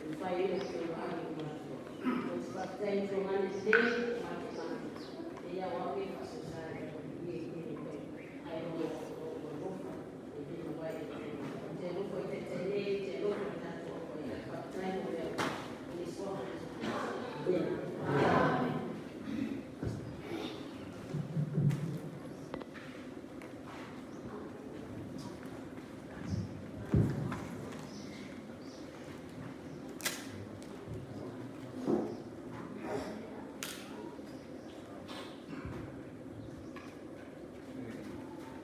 e fai ele ke o agi o matua o te faafetai i togane le ma te mate e ia o au e faasosai i e i e ai o o alofa e te mawai e te alofa i te tele te alofa i tatou o ia faafetai mo lea o le suafa o Iesu Kristo. Amen.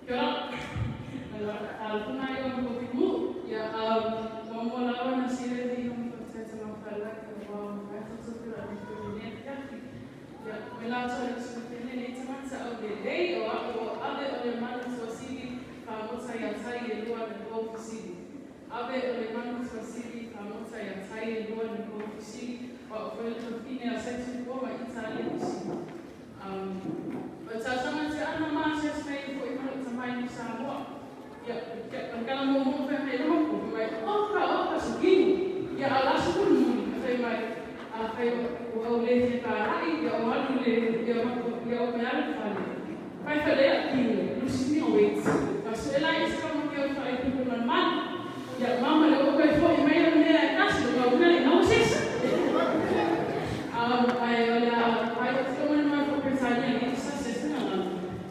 Kia ora. Allora, tuna io un po' più, ya mo lava na sile di un processo ma falla che va un pezzo sopra la mia ya me la so le so tene le tama o le lei o o ave o le manu swasili ka mota ya tai e lua ne ko fisili. Ave o le manu swasili ka mota ya tai e lua ne ko fisili wa o fele to fine a setsu ko ma Italia fisili. O ta sanga te ana ma se smei fo i mana tamai ni Samoa. Ya, ya, kala mo mo fe mai lo ko mai o ka o ka sukini. Ya ala su ku ni ka fai mai a fai o o le te ka ai ya o alu le ya ma ya o me alu fale. Fai fa le ki lu si ni o wait. Ka se la is ka mo ke o fai ku man man. Ya mama le o kai fo i mai le mea kasi o ka le no se. Ai o la ai o te mo mai fo pensar ni sa se se na.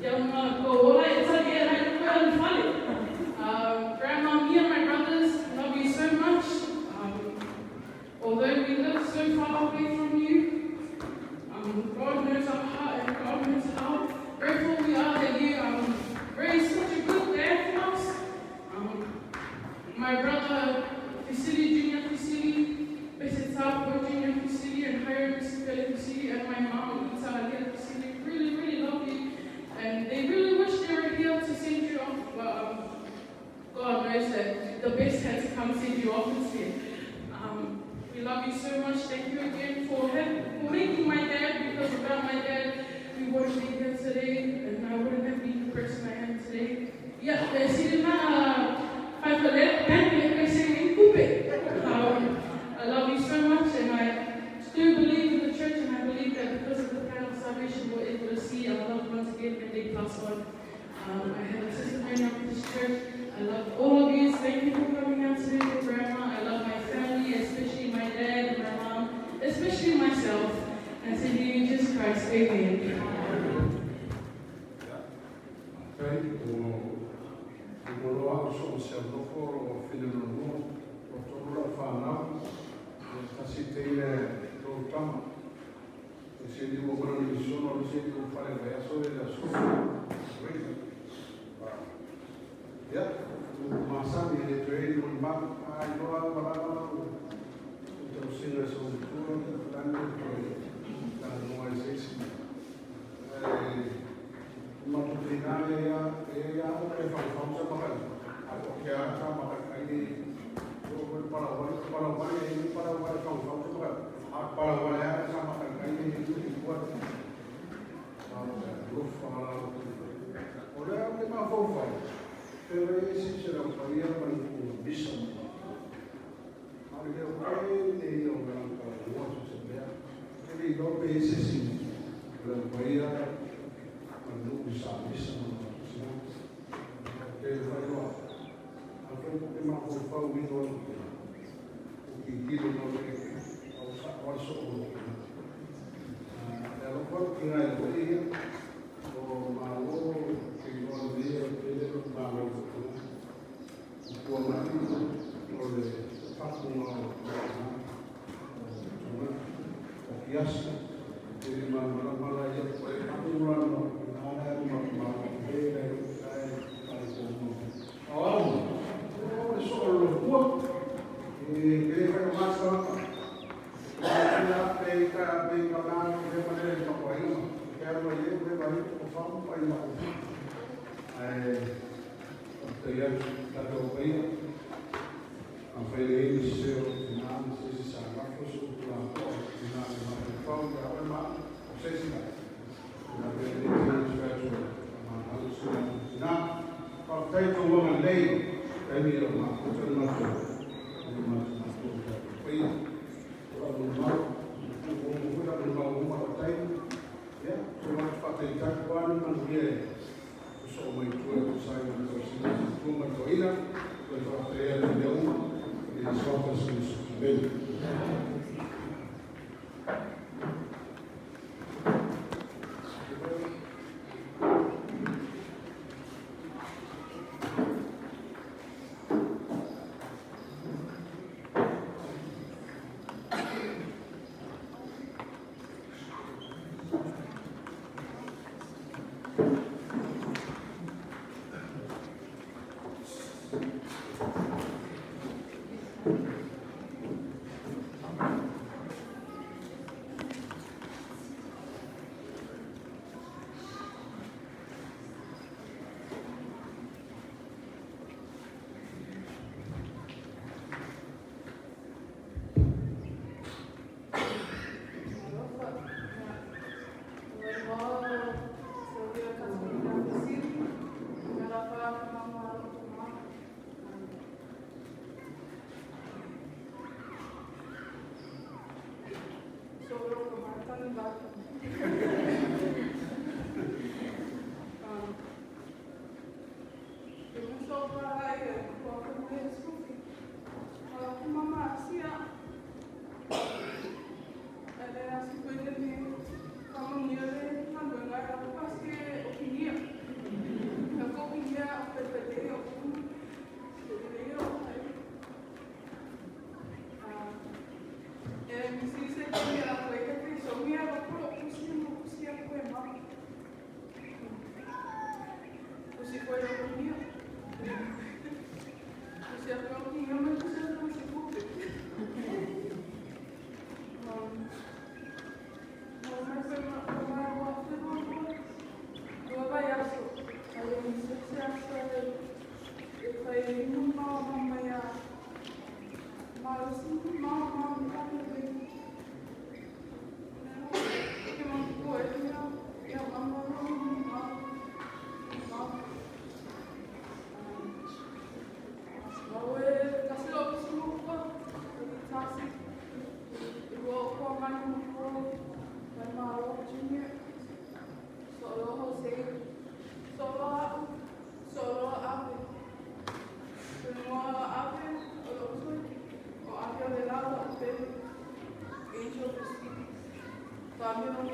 Ya ma ko ola e tali e rai ko alu fale. Grandma, me and my brothers love you so much. Although we live so far away from you, God knows our heart and God knows how grateful we are that you raised such a good dad for us. My brother, Fisili Junior Fisili, Besetapo Junior Fisili, and Hiram Fisili Fisili, and my mom, Ita Alia Fisili, really, really love you. And they really wish they were here to send you off, but God knows that the best had to come send you off instead. We love you so much. Thank you again for making my dad, because without my dad, we wouldn't be here today, and I wouldn't have been the person I am today. Yeah, I love you so much, and I do believe in the church, and I believe that because of the plan of salvation, we're able to see our loved ones again when they pass on. I have a testimony of this church. I love all of you. Thank you for coming out today with Grandma. I love my family, especially my dad and my mom, especially myself. And to you, in Jesus Christ, amen. Kai o o lo au so se nofo o fine no no o tolu la whanau o tasi te ile tolu tama e se ni mo kona ni sono o se ni mo whare vai aso e la so ya tu masani e te e mo ma ai no a wala o te o singa so tu tani to la no ai se si matutina e ia o ke whau sa makai. A o ke a sa makai ai ni o ko para wale para wale e ni para wale whau sa makai. A para wale a sa makai ai ni ni ko. A lo fa o le o ke ma fau fai. Pero e si se la faia para o bisa. A le o ke te o ga para o se bea. E ni lo pe se si. La faia nu sa bisa ma sina. Ke fai loa. A fai ko ke ma fau fau i no o ki ki no le o sa o so o. A lo ko ki ngai o i o ma lo ki no Mafaufau ma pai ma ae faafetai atu tatou paia afai le ai se o tina ma se isi sa lafo se upu lapoa o tina le mafaufau ia oe ma o se isi la ina pe le te se atu faamagalo se matou tina. Faafetai tou agalelei taimi e o mafuta le matou le matou matou tatou paia o lau molimau ua uma foi lau molimau uma lau taimi ia so matou faatalitali ua ni manuia e sosoo mai tua e tusa ai ma le tausiga o matua ma le toeaina toe faafetaia atu i mea uma i le suafa o Iesu. Amene.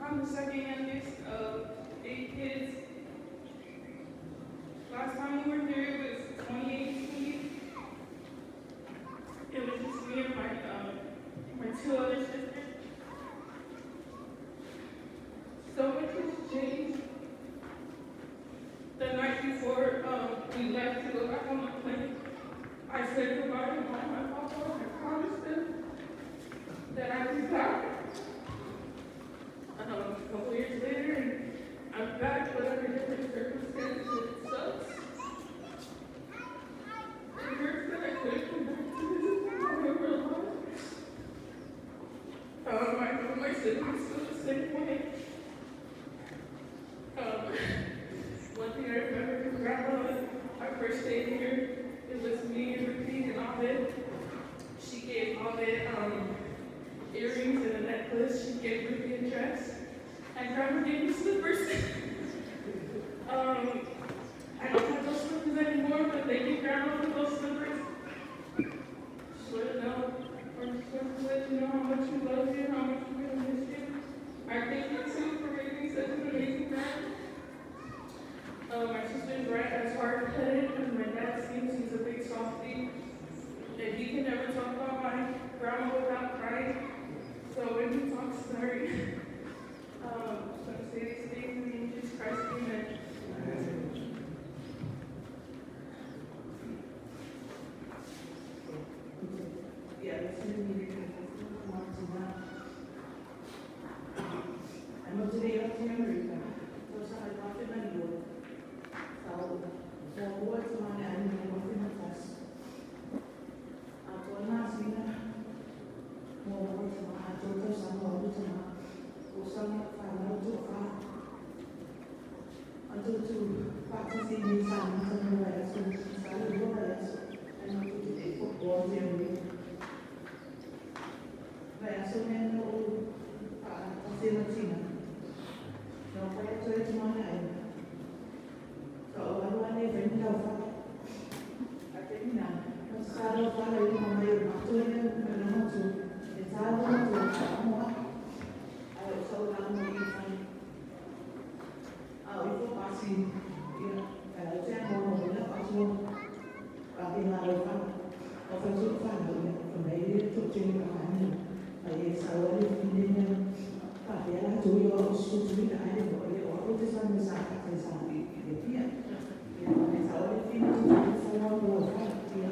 I'm the second youngest of 8 kids. Last time we were here, it was 2018. It was just me and my 2 other sisters. So much has changed. The night before we left to go back on the plane, I said goodbye to Mom and Papa, and I promised them that I'd be back. A couple years later, and I'm back, but under different circumstances. It sucks. It hurts that I couldn't come back to visit them while they were alive. I know my siblings feel the same way. One thing I remember from Grandma is first day here, it was me, Ruthie, and Abed. She gave Abed earrings and a necklace. She gave Ruthie a dress. And Grandma gave me slippers. I don't have those slippers anymore, but thank you, Grandma, for those slippers. Just let you know, or just want to let you know how much we love you, how much we're gonna miss you. I thank you too for making such an amazing friend. My sister's right as hard-headed as my dad seems. He's a big softie, and he can never talk about my grandma without crying. So when he talks, sorry. So I say these things in the name of Jesus Christ, amen. Yeah, that's gonna be I'm today up to America. So sa kape na libo. Sa so buat sa mga ano na kape na tas. Ato na sila. Mo buat sa mga ato to sa mga ato sa mga usang fa na to fa. Ato to fa to si ni sa mga sa mga sa sa lugar sa ano to to football theory. Vai assumendo a cena. No kaya to ito mga ay. So, ano ano yung friend daw fa. At yun na, masaro pa rin yung mga yun. Actually, yung mga to, isaro to, mo ay sa ulang mo ifan. Ah, ifo pasi. Ya, kaya siya mo mo na paso. Pati na fa. O fa su fa no, may to chini ka ani. Ay sa wala hindi na pa ya tu yo su tu ni ai mo ye o o te sa me sa ka te sa ni ye pia. Ya me sa wala fin tu sa wa mo fa ya.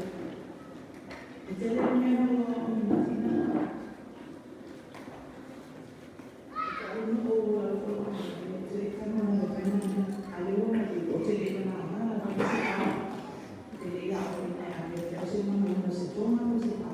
Te le me mo mo tina. Ka no o o te ka no mo pe na ale o na o te le na na na te le ya o na ya te o se mo no se toma no se pa.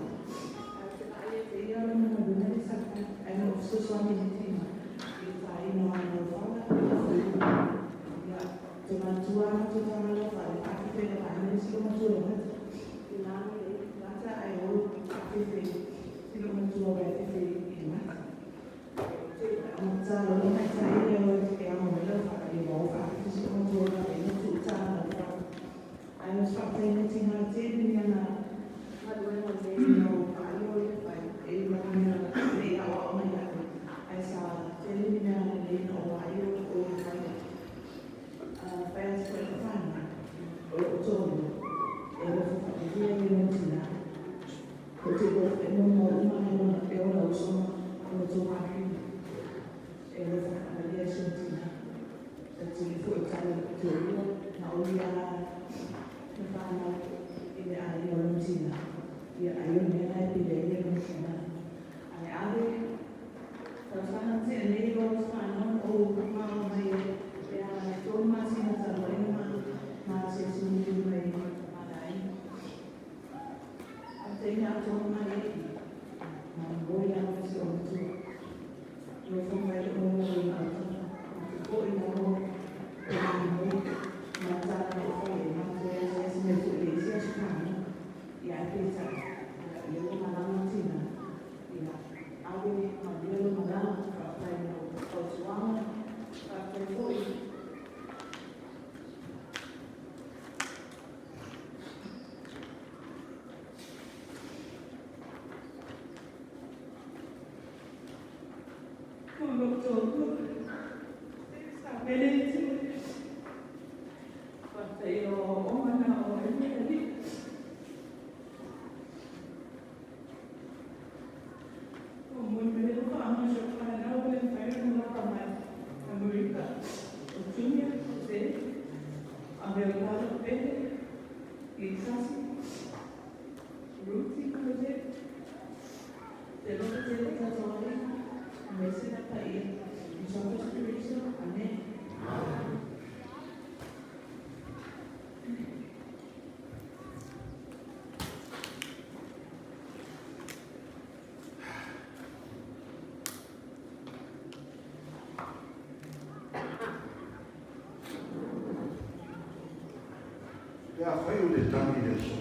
Pe afai ou te tagi i le aso,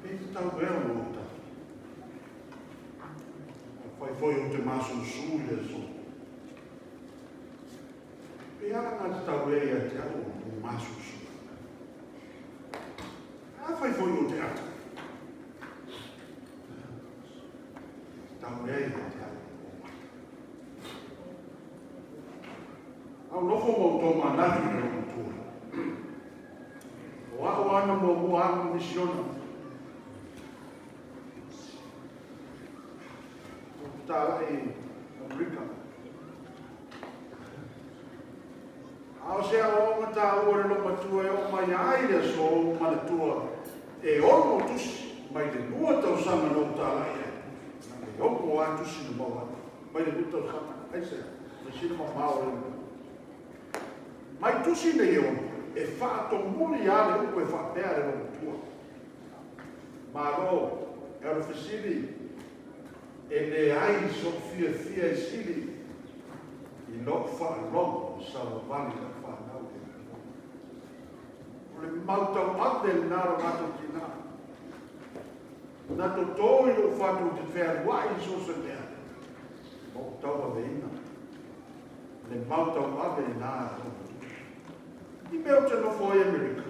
pe tatau ea ona ou tagi? Afai foi ou te masoosoo i le aso, pe alagatatau ea ia te au ona ou masoosoo? Afai foi ou te ata, pe tatau ea ia te au ona ou ata? A ou nofo ma ou tomanatu i le loomatua. O a'u ana muamua alu misiona. Ou talai i Amerika. A o se aoaoga taua le loomatua e oo mai ai le aso ou manatua e ono tusi mai le 2 tausaga na ou talai ai. Na le 6 lava tusi na maua ai. Mai le 2 tausaga. Aisea? Measili mamao le mea. Mai tusi nei e ono, e faatomuli lava le upu e faapea le loomatua. Malo, e alu fesili, e leai sou fiafia e sili i lou faalogo o savavali lau fanau i le atunuu. O le mau tauave lena o lo matou tina. Na toto i lou fatu ou te fealuai i so o se mea, ma ou tauaveina le mau tauave lena a lou matua. I mea ou te nofo ai Amerika,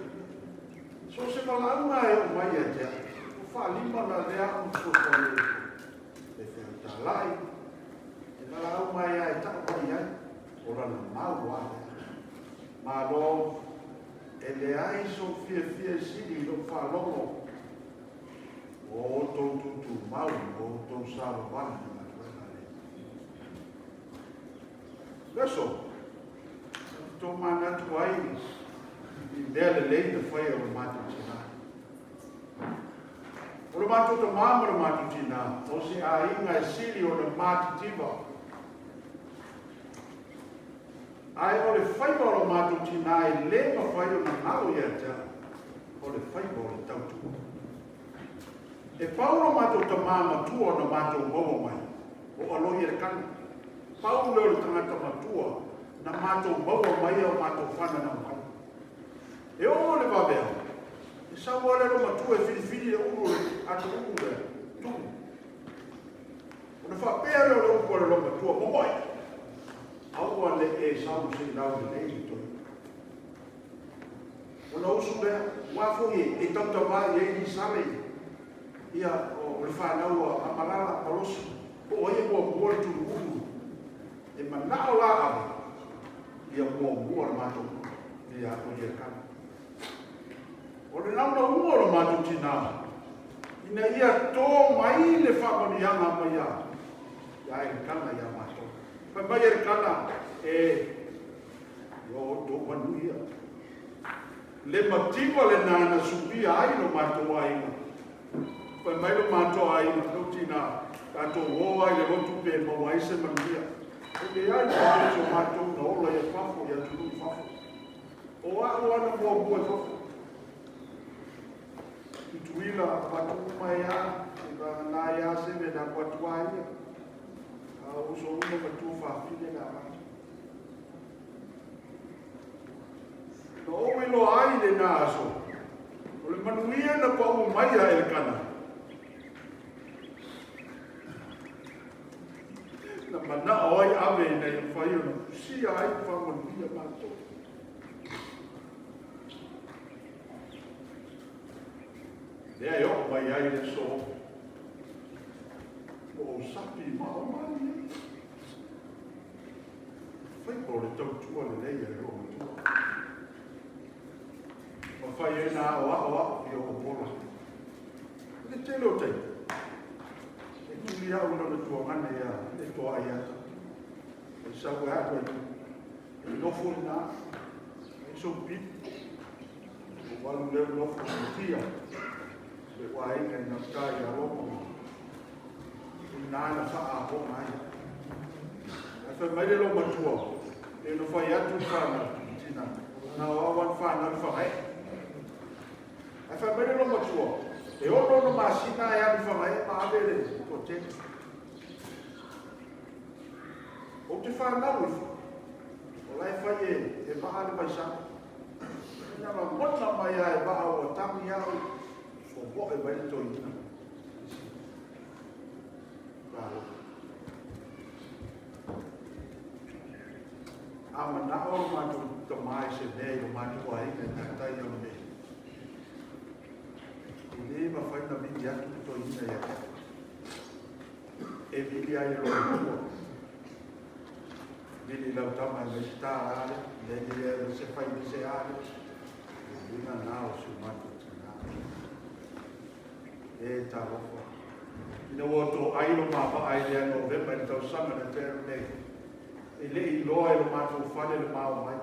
so o se valaauga e oo mai ia te au, ua faalima na lea au na fesoasoani ai le feautalai, e valaau mai lava e tau mai ai, o lana mau lava lea. Malo, e leai sou fiafia e sili i lou faalogo o outou tutumau ma outou savavali i galuega a le Alii. Leso, na tou manatu ai i mea lelei na fai e lo matou tina. O lo matou tamā ma lo matou tina, o se aiga e sili ona matitiva. Ae o le faiva o lo matou tina e le mafai ona galo ia te au, o le faiva o le tautua. E pau lo matou tamā matua na matou maua mai, o Alohi Elekana. Pau lea o le tagata matua na matou maua mai ao matou fananau mai. E oo le vaveao, e sau lava le alo matua e filifili le ulu o le ato ulu lea, tumu. Ona faapea lea o le upu a le alo matua, Momoe! Aua ne e sau se i laulelei le toeaina. Ona usu lea, aua foi e tautavā i ai Isare, ia, o le fanau a Amalala Malosi, po o ai e muamua le tuluulu. E manao la ave, ia muamua le matou ia o Iakana. O le naunauga o le matou tinā, ina ia tō mai le faamanuiaga mai ia Elikana iā matou. Fai mai Elikana, e o outou manuia. Le mativa lenā na sumia ai lo matou aiga. Fai mai lo matou aiga, lou tinā, tatou o ai le lotu pe maua ai se manuia. E leai ma se isi o matou na ola ia fafo, i atunuu i fafo. O a'u ana muamua i fafo. Tutuila, avatu uma ai a, e vagana ai a se mea na alu atu a ia. A o uso uma matua fafine na avatu. Na ou iloa ai lenā aso, o le manuia na paʻu mai a Elekana. Na manao ai ave ina ia mafai ona fusia ai ma faamanuia matou. Lea e oo mai ai le aso o ou sapi ma o malie. Faiva o le tautua lelei a le loomatua. Ma fai ai na aoao a'u i o pola. I le tele o taimi, e tuli a'u i lona tuagana ia le toa ai ata. E sau e alu ai, e nofo i na, e sou pili. O walu leo nofo i tia, le uaina i gauta i Roma. I nā na whaahoga ai. Ae fai mai le loomatua, e no fai atu le whanau, tina, na o au an whanau i whangae. Ae fai mai le loomatua, e ono ono masina e alu whangae ma ave le toatele. Ou te whanau ifo, o la e fai e maa le vaisana. Ina lagona mai lava e vaa ua tagi au, fofoe mai le toeaina. Talofa. A manao lo matou tama i se mea i lo matou aiga e taitai au nei, e le mafai ona vili atu le toeaina ia te au. E vili ai e lou matua. Vili lau tama e mai se tālā lea, le lea e se fai le se a lea. Uiga na o si o matou tina. E talofa. Ina ua toai lo mava'a i lea Novema i le tausaga na tea nei, e le i iloa e lo matou fale le mao mai.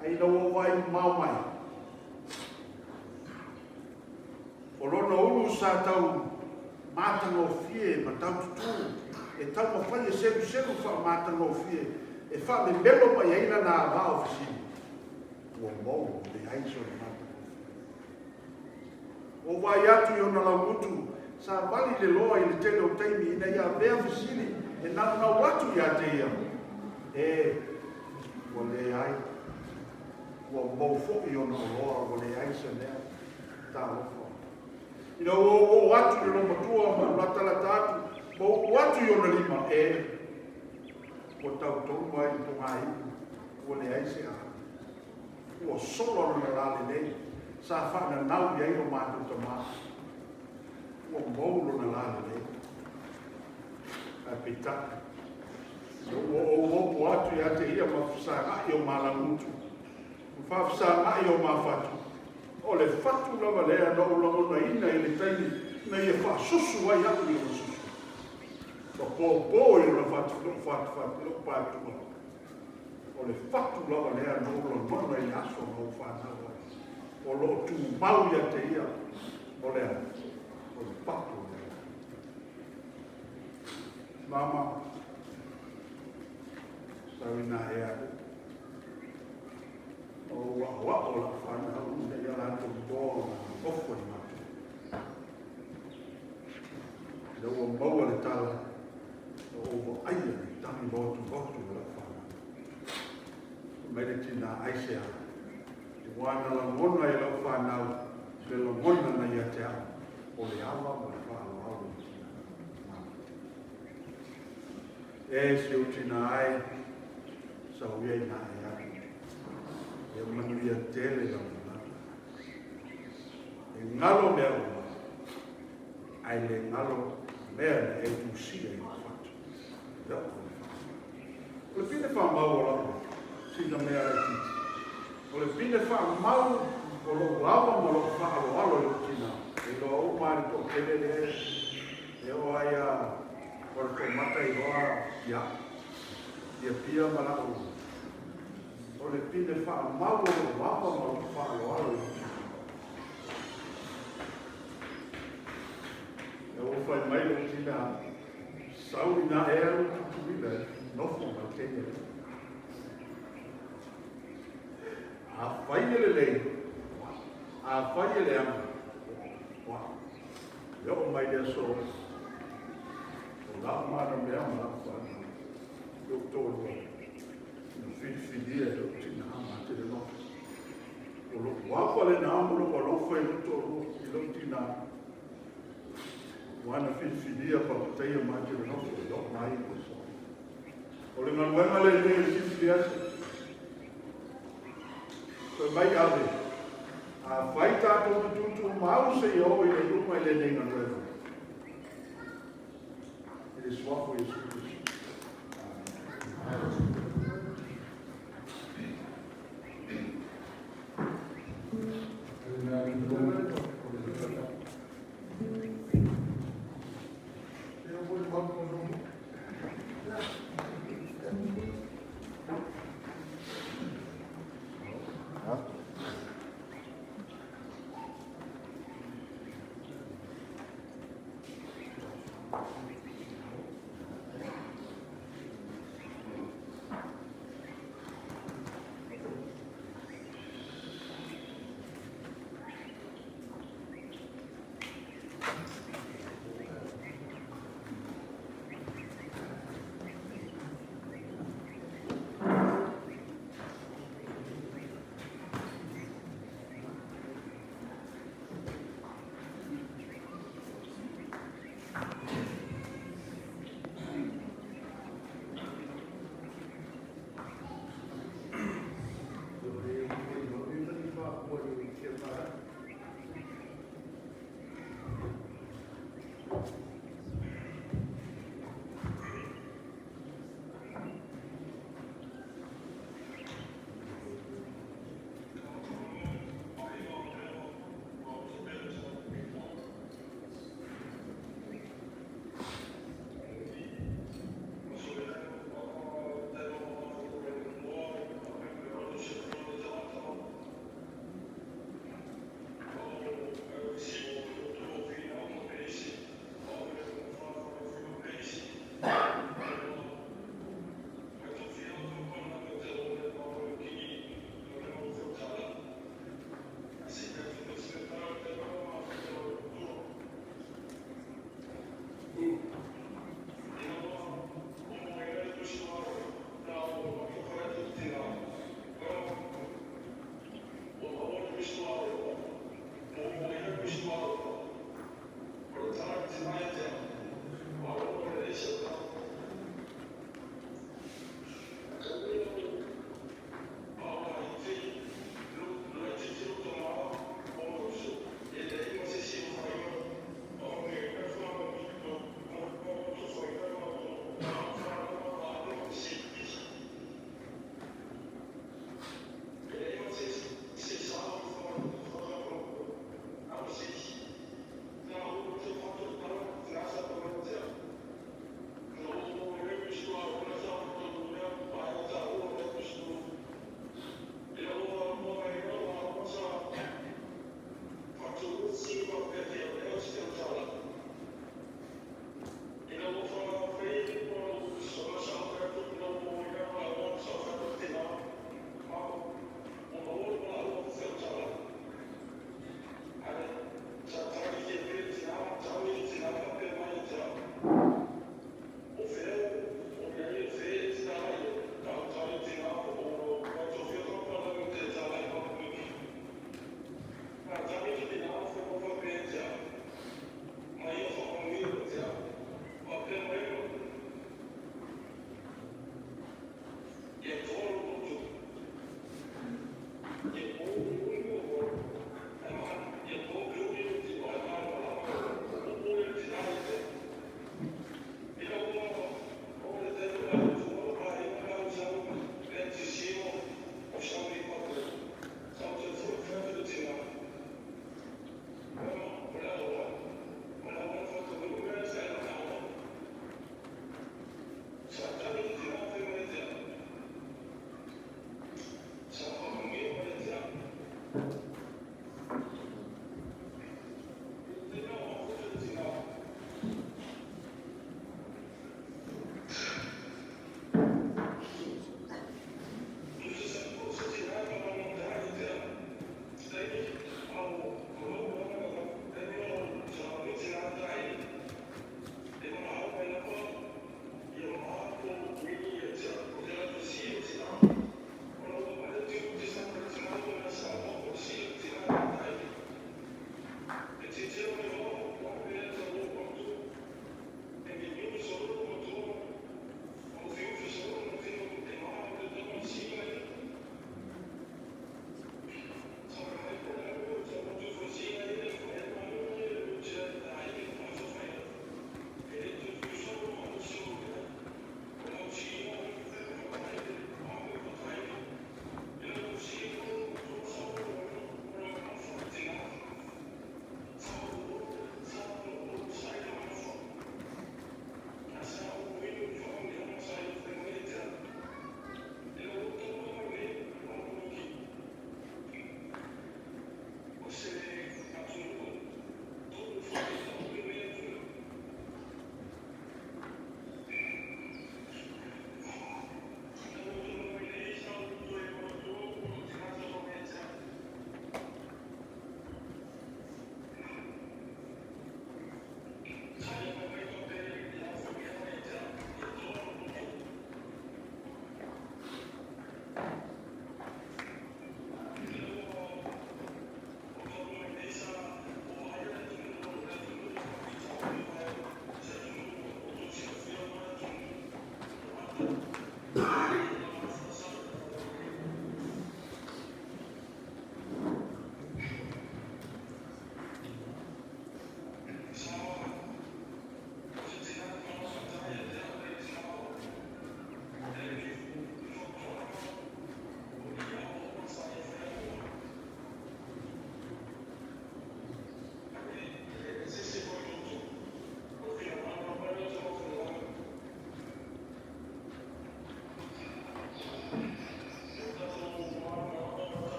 Ae ina ua ou vaai mamao mai, o lona ulu sa tau matagofie ma tau tutū, e taumafai e seluselu faamatagofie e faamemelo mai ai lana ava o fesili, ua mou ua leai sona matagofie. Ua ou vaai atu i ona laugutu sa vali le loa i le tele o taimi ina ia avea fesili e naunau atu ia te ia, e, ua leai, ua mou foi ona oloa, ua leai se mea. Talofa. Ina ua ou oo atu i le loomatua ma ou latalata atu, ma uu atu i ona lima, e, ua tautonu ai i le pogaiu, ua leai se aha. Ua solo lona lalelei sa faananau i ai lo matou tama. Ua mou lona lalelei. Ae peitai, ina ua ou opo atu ia te ia ma fesaga'i o malagutu, ma faafesaga'i o mafatu, o le fatu lava lea na ou lagonaina i le taimi na ia faasusu ai a'u i lona susu. Ua popo i lona fatu, lou fatufatu, lou patua. O le fatu lava lea na ou lagona i le aso na ou fanau ai. O lo o tumau ia te ia, o le a? O le fatu o le alofa. Mama, sau ina e alu. O ou aʻoaʻo lau fanau ina ia latou iloa ona nonofo i matou. Ina ua maua le tala, na ou vaaia le tagi lotulotu o lau fanau. Fai mai le tina, Aisea? Ua na lagona e lau fanau le lagona na ia te au, o le ava ma le faaaloalo i tina. E si ou tina ai, sau ia ina e alu. Ia manuia tele lau malaga. E galo mea uma, ae le galo mea na e tusia i lou fatu. E oo le fatu. O le pine faamau o lau sina mea laitiiti. O le pine faamau o lou ava ma lou faaaloalo i lou tina. E iloa uma lava le toatele lea e oo ai a o le toamata iloa ia ia pia ma lau. O le pine faamau o lou ava ma lou faaaloalo i lou tina. Ina ua fai mai lou tina, Sau ina e alu Tutuila e nofo ma le teine lea. Afai e lelei, afai e leaga, ua e oo mai le aso, o lau mana mea ma lau whanau, lou toalua, na filifilia e lou tina ma te le nofo. O lou apa lena ma lou alofa i lou toalua, i lou tina. Ua na filifilia papataia ma te le nofo i lou mai i le aso. O le galuega lenei e filifili atu. Fai mai ave, afai tatou te tuutuumau seia oo i le iuga i lenei galuega. I le suafa o Iesu Keriso. Amen.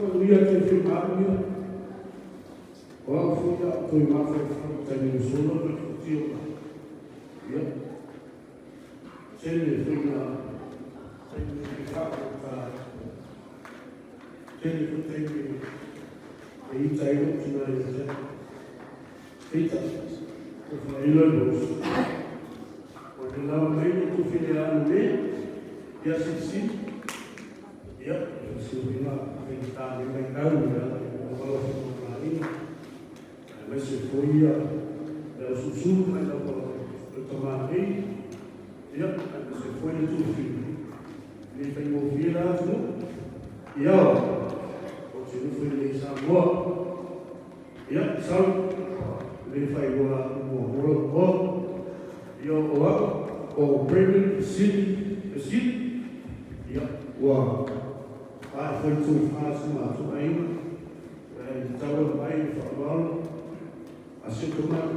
Manuia te whiu māu ia. O au fui a toi mawhawhau taimi o sola mai ko tio mai. Ia. Tele fui na taimi e whako ka tele ko taimi e ita i roki na i te. Peita, ko whailoi mo. O te lau mai o tu whine anu me, ia sisi, ia, o si o hei tā me mai tau, ia, o wala whanau ngā inga. Ai mai se foi ia, e o susuru mai lau o tamā nei, ia, ai mai se foi e tu whine. Le whai mō whira atu, ia, o te nufu i nei Samoa. Ia, sau, le whai ua mua mora o, ia o au, o Brendan City, City, ia, ua ai whai tō whātu mā tō aina, e te taua mai i whaawalo, a se tō mai,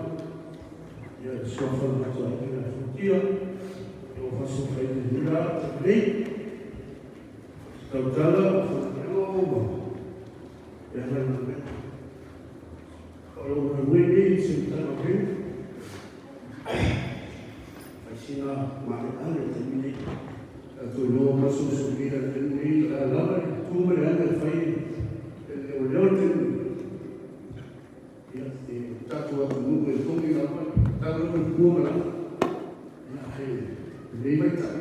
ia e suawhana matua i ngā whutia, e o whaso whai te hura, te nei, tautala, o whanakelo o ma, e hana ngā mea. O lo mai ue nei se tanga heu, ai sina mare ane te mine, a tō loa maso so mira te nui, a lava i tū mai ane whai e leo leo te nui. Ia, e tātou atu nuu e tongi lava, tātou lava i pua maranga. Ia, hei, nei mai tai.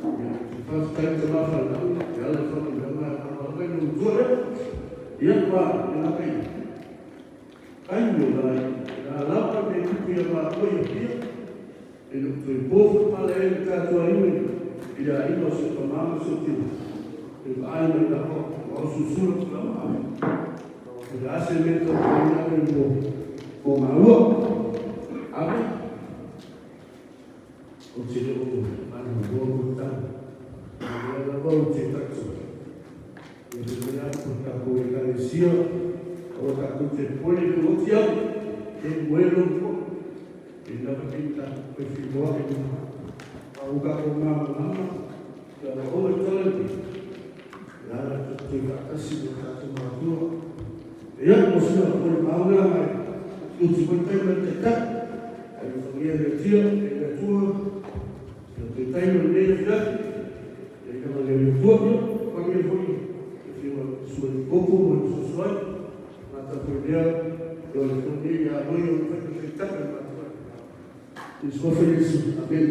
Ia, te whāwhitai te mawhai lau, te ala whana mea mai, ana lava i nō tua reo. Ia, wā, e ngā kai. Kai mō rā i, rā lava me kupu ia mā koe ia pia, e no toe pōwha pala e le tātua iwe, i rā inga o se pamama se o tina. E vaai mai la hoa, o au susura tu lava ai. E le ase me tō te ina e mō, mō ngā ua. Ame. O te reo mana mō mō tau. Nā mea lava o te tato. E te mea ko tākou e kalesia, o tākou te pone te oti au, e moe lo tua. E lava kei tākou koe whiroa e nā. A o kā ko ngā mama, kia wa o e tala ni. E ara te te whakasi mo tātou mātua. E ia, mo sina pone maunga mai, o te mai tai mai te kai. Ai o whangia le tia, e le tua, ia te tai mai nei whia, e ina mai le tua, ia, whangia foi, e whiwa sua i koko mo i sosoai, ngā tātou lea, e o le whangia ia roi o le whangia te taka i mātua. I sua whai Yesu. Amen.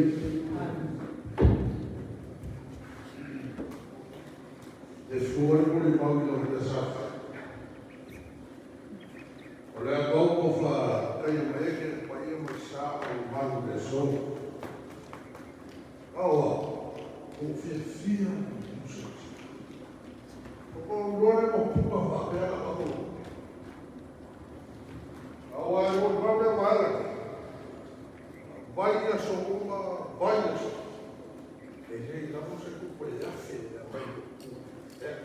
E fua ai mo le mau i lau hea sa whai. O le a pau ko wha taia mai e ke paia mai sa o malu le so. Aoa, o fia fia musa. O ko roa le mo puka wha pea ka pato. Aoa e mo mau le waela. Vai a so uma, vai a so. E hei lamo se kupu e afe e a mai o e.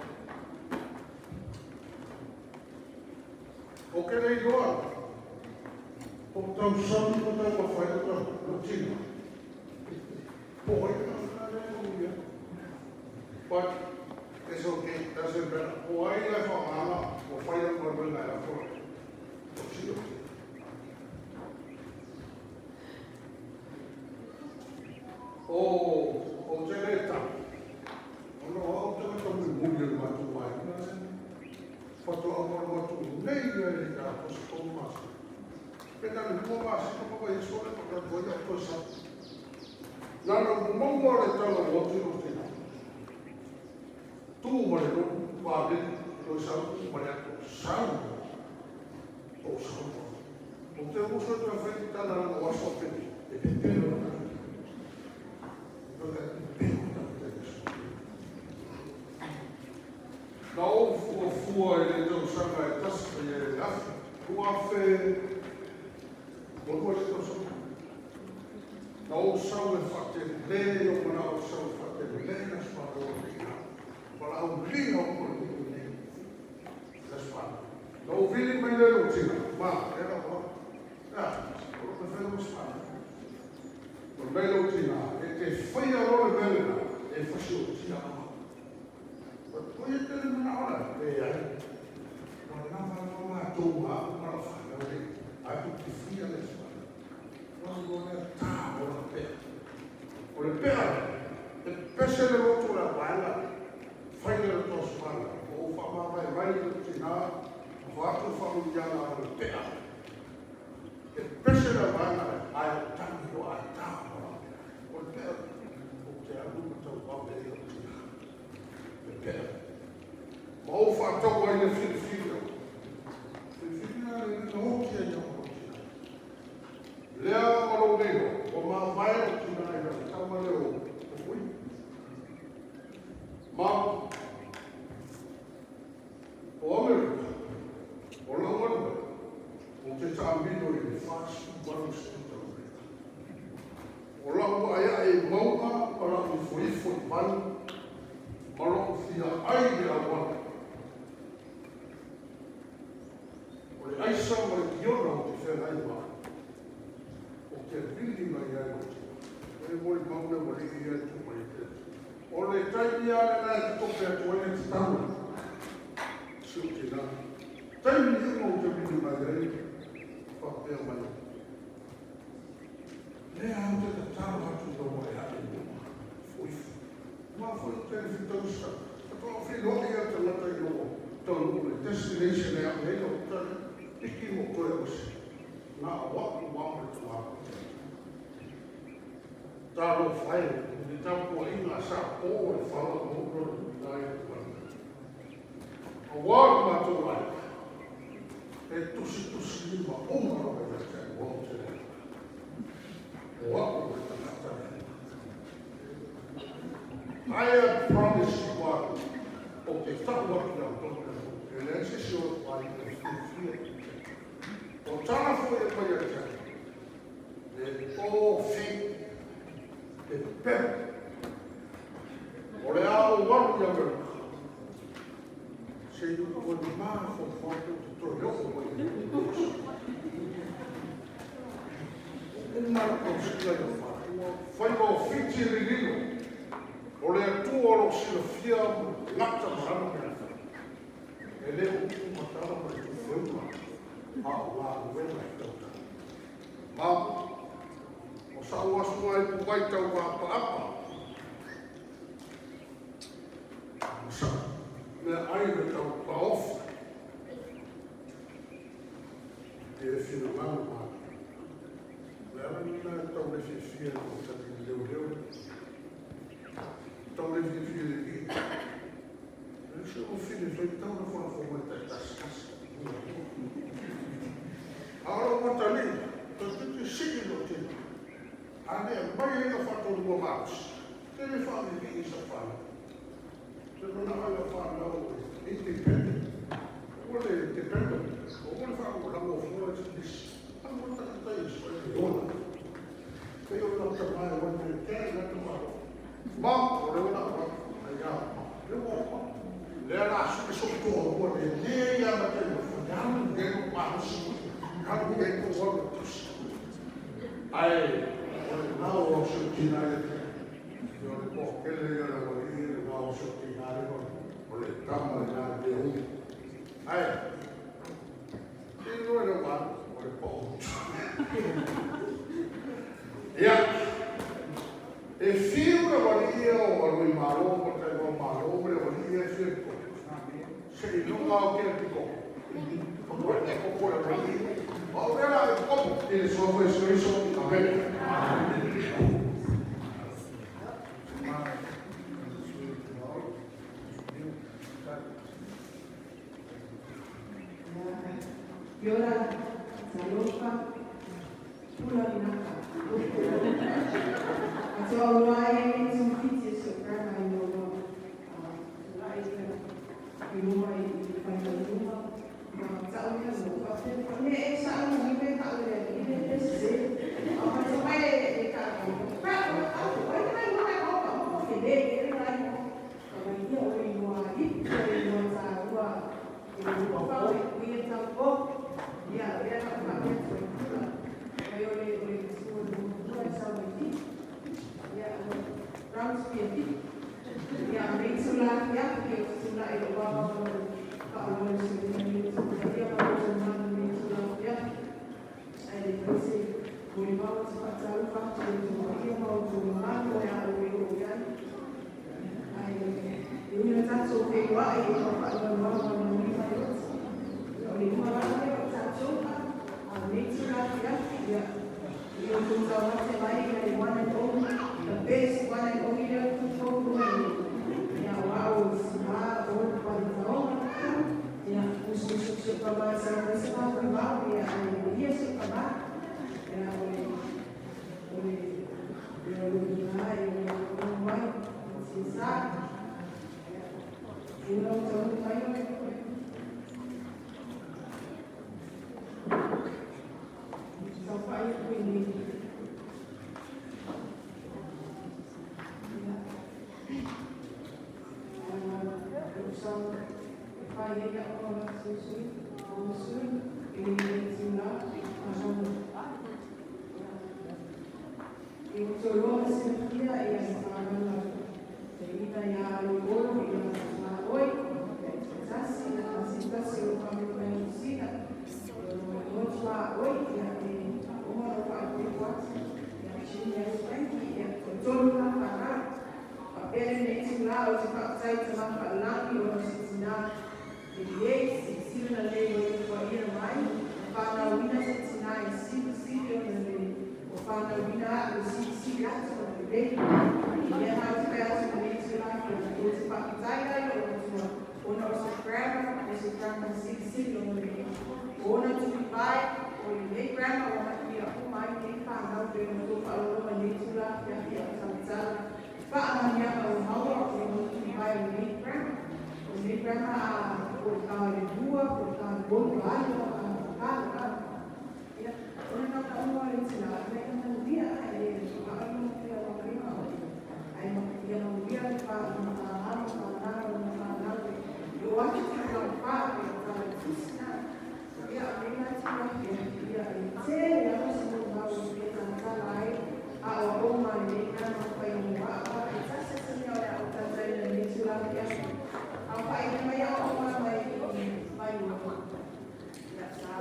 O ke lei loa, o tau sami o tau mawhai o tau o tina. Po hoi ka ka le o ia. But it's okay, doesn't matter. O ai le whaanga, o whai o koe mai ngai a O tino. O, o te reta. O no au te mata mui mui o matu mai. Whatoa o le matu nei ia e ka ko se tō masi. Pe nā le mua masi ka papa i sore pa ka koia o toi sa. Nā le maua le tala o atu o tēnā. Tū ma le lopu pā le toi sa tū ma le ato sau. O sau. O te uso te whai tala o aso pene. E te pēra o ka. O ka pēra o ka Na o fua fua e le tausaga e tasi e le afe, 2000 o lua le tausaga. Na o sau e whaatele o mana o sau e whaatele na spana o le ina. Wala au linga o kore o nei. Na spana. Na o vili mai le o tina. Ma, e ra o. Ya, o lo te whai o spana. O mei lo tina, e te whaia lo le mele na, e whasi o tina ama. O ia te le mana ora, e ai. O le lava no mātou ma au ma lau whanau le, ai ku te fia le whanau. O le o le tā o le pea. O le pea, e pese le roto le waela, whai le roto swala. O o wha mai le tina, o wha atu wha o le pea. E pese le waela, ai o tangi o ai tā o le pea. O le pea, o te alu matau wawe e o tina. Le pea. Ma o wha ai le whiriwhiria. Whiriwhiria le na hoki ai o tina. Lea ma lou nei o ma vai o tina i la tama le o ui. Ma o Amerika, o lau galue, o te taamilo i le 48 tausaga. O lau aia e maunga ma lau ifoifo i vai, ma lou fia ai le auala. O le aisa ma le kiona o te whenai mai. O te vili mai ai o te. E mo i mauna wa le ia tu mai te. O le taimi a le nai te tope atu ai te tau. Si o te nā. Taimi i o te vili mai ai. Whapea mai. Le au te tatalo atu lau ai a e mua. Foifo. Ma foi te le fitausa. Katoa whiloa ia te lata i loo. Tau le destination e au hei o te iki mo toe osi. Ngā waku wā me te wā. Tā lo whai, ni tāpua inga sa pō e whala mō le nā i te wana. A wā mātou ai, e tusi tusi ni ma oma rawa ia te wā te rea. O aku o te tangata le. I have promised you what o te tau atu au tō te e le se si o whai e whiwhia. O tāna fo e mai a te le o whi te pere. O le ao waru i Amerika. Se i o ni maa fo fo te te toi loko mai i te O umara kau sila i o whātua. Whai o whiti ririno. O le atua o lo sila fia ngata marana me whai. E le o ku matara mai tu wheunga. A o ngā uena i tauta. Ma, o sa o asu ngai pu vai tau wā pa apa. O sa, mea ai me tau pa off. E whina ngā mā. Le ara ni nā tau le whiwhia o tani leo leo. Tau le whiwhia le i. E se o whine whai tau na whana wha mai tai kasi kasi. A ora matali, te te te siki no te. A ne mai e nga whatoru wa māps. Te le wha me i sa whana. Te mana ai a whanau independent. O le dependent. O le wha o lango fua te nis. A mo takata i so e ona. Te o la te mai o te te la te mai. Ma o le ona wa ai a. Le mo pa. Le ala su ke so to o le le ya ma te mo ya le no pa su. Ka le ko wa to. Ai o le na o su ti na le. Yo le po ke le yo le wa i le na o su ti na le o le tama le na le u. Ai. Ti no le wa o le po. Ia. E fiu le wali ia o alui malo, o tai wa malo, le wali ia e fiu ko. Se i lunga o ke piko. Whakua e koko e wali. O le la e koko. I le soa fwe suiso. Amen. Yora, Salofa, Pula Vinaka. Atua wai tu fiti so karma i no lai i luma i whai luma tau ia no fa te ne e sa no ni me ka le ni le se o ma so mai e ka ko pa o ta ko ai mai mo ka ko ko fi le e lai mo ka mai ia o i no i o i no sa ua i no fa o i e tau ko ia ia ka fa ke so ai o le o le su no sa o i ia round spear ia me sula ia ke sula ai o wa wa ka o le se ni ni ia ma o ma ni tula ia ai le se mo le mau te whakatau whatu i tō ia mau tō manu e a o e o ia. Ai, e una tātou te wā i o whaanau wā wā nui mai o. O le uma rā o tātou a me tū rā te awhi ia. I o tō tau mate mai ia le one and only, the best one and only lea tū tō i. Ia wā o sima o le wale taonga. Ia, usu usu usu ka mai sa mai sa mai mau ia ai ia su ka mai. Ia o le o le ia o le mai o le mai si sa. Ia, i o tau mai o le Sau whai koe ni. Ia. Sau whai e ia o la sui o sui i le tuna a I o tō loa se fia i a whanau te ina ia alo olo i a wha oi ia te tasi a si tasi o whanau mai o sina o tua oi ia te oma o wha te wati ia chini ia Frankie ia te tolu la whanau pa pere nei tū la o te whakatai te maha langi o se tina te ye si sila na le o te whaira mai whanau ina se tina i sila sila o na le o whanau ina o si si atu o le le ia hau te pēr te nei tū la o te whakatai ai o te tua ona o se grandma o se grandma si sila o le ona tu pai o le nei grandma o ha ia o mai nei whanau pe o tō whaaloa nei tū la ia ia tau whaamania o maua o le tu pai o nei grandma o nei grandma a o ka le hua o ka le bonu ai o ka ka ka ia ona ka ka ua le tina nei ka manuia ai le ka anu te o ka ima o ai ma ia manuia le pa ma ka anu ka na o ma ka na yo atu ka ka pa e ka le tusina ia me na tina ia ia e te ia o se mo ba o ke ta ta lai a o o ma le ka ma pa i mo a e ta se se ni o ya o ta ta le ni tula ia a pa i mai o ma mai mai o ia sa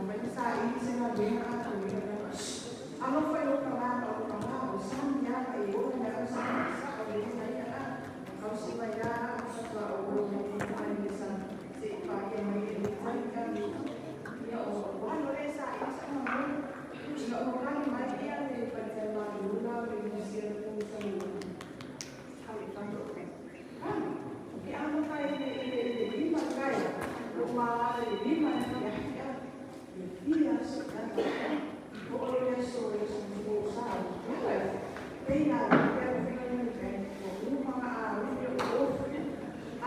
mai sa i se na be a tu ia a no foi o ka la o ka la o sa ni a i o na o sa sa o le na ia a ka o si mai a sa ka o o mai ni sa se pa ke mai e mai ka ia o wa no le sa i sa ma mo ia o ka mai ia le pa te ma lu na le ni si e ko sa lu ha le pa no ah ke a no kai le le le lima kai o ma le lima ia ia ia sa ka o o le so le so mo sa ia le ia ia le o uma a le o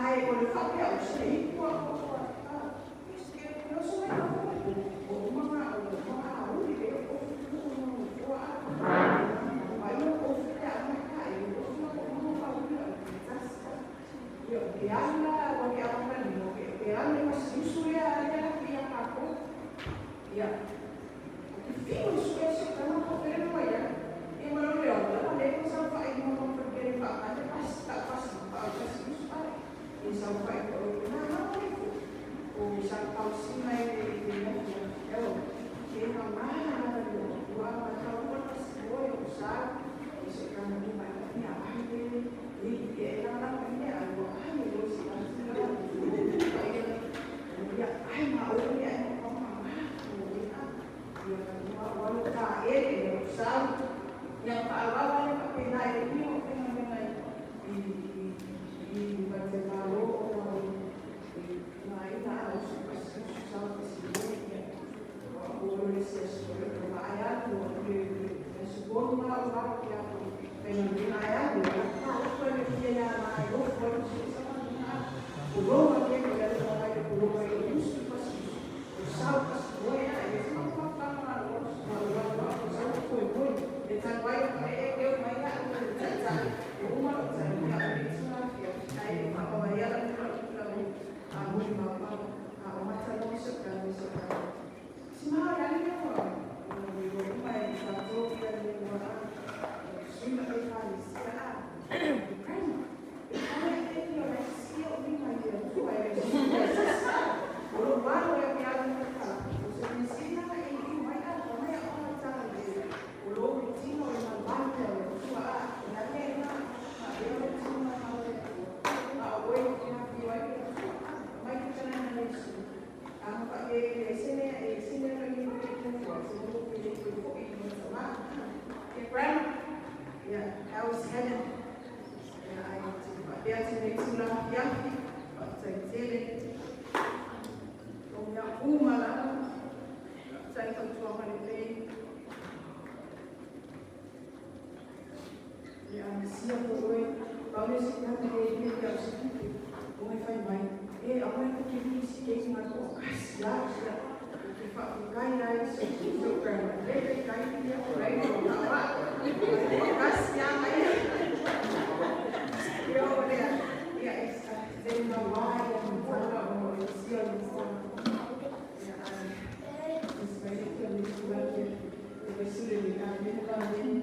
ai o le fa pe o se ko o a ke no so mai o uma o ma a o le o o a ai o o te a ma ka e o o o pa o le tas yo ke ala o ke a ma ni o ke ala ma si su ya ya ya pa ko ya o te fio su e so ka ma ko pere no ya e ma no le o la le ko sa fa e mo ko pere fa a te pas ta pas pa o si su a e sa fa e ko na na o sa pa o si mai e na ya o ke na ma na na o a ma ka o pa si o o sa e se ka na ni ma ni a ai le ni e na na ni a o ai o si a si na ya ai ma o ya o ma ma o ya ya wa wa ka e e o sa ya pa wa wa le pa na e ni o pe na na i i pa te ma o o na i na o si pa si sa pa si ya o le se so le ma ya o le le su bo ma o wa ya pe na ni na ya o pa o le ki ya ma o ko si sa ma na o pe le koe fo'i i le tama. Ia grandma, ia, how's Helen? Ia, ai, te whaapea te nei tūlanga afiafi, faafetai tele. O mea uma lava, faafetai tautua malelei. Ia, a misia ko oe, pau le si mea te e te au si tupe, o e whai mai, e a oe ko te si keiki mai ko kasi la, ia, o te whaapekai lai, so so grandma, le pe kai ia, o rei o ngā wā, kasi a mai. Ia o lea, ia e te ngā wā ia ni tanga o e sia ni tanga. Ia ai, is mai te ni tula te, e vai sule ni a mene la mene.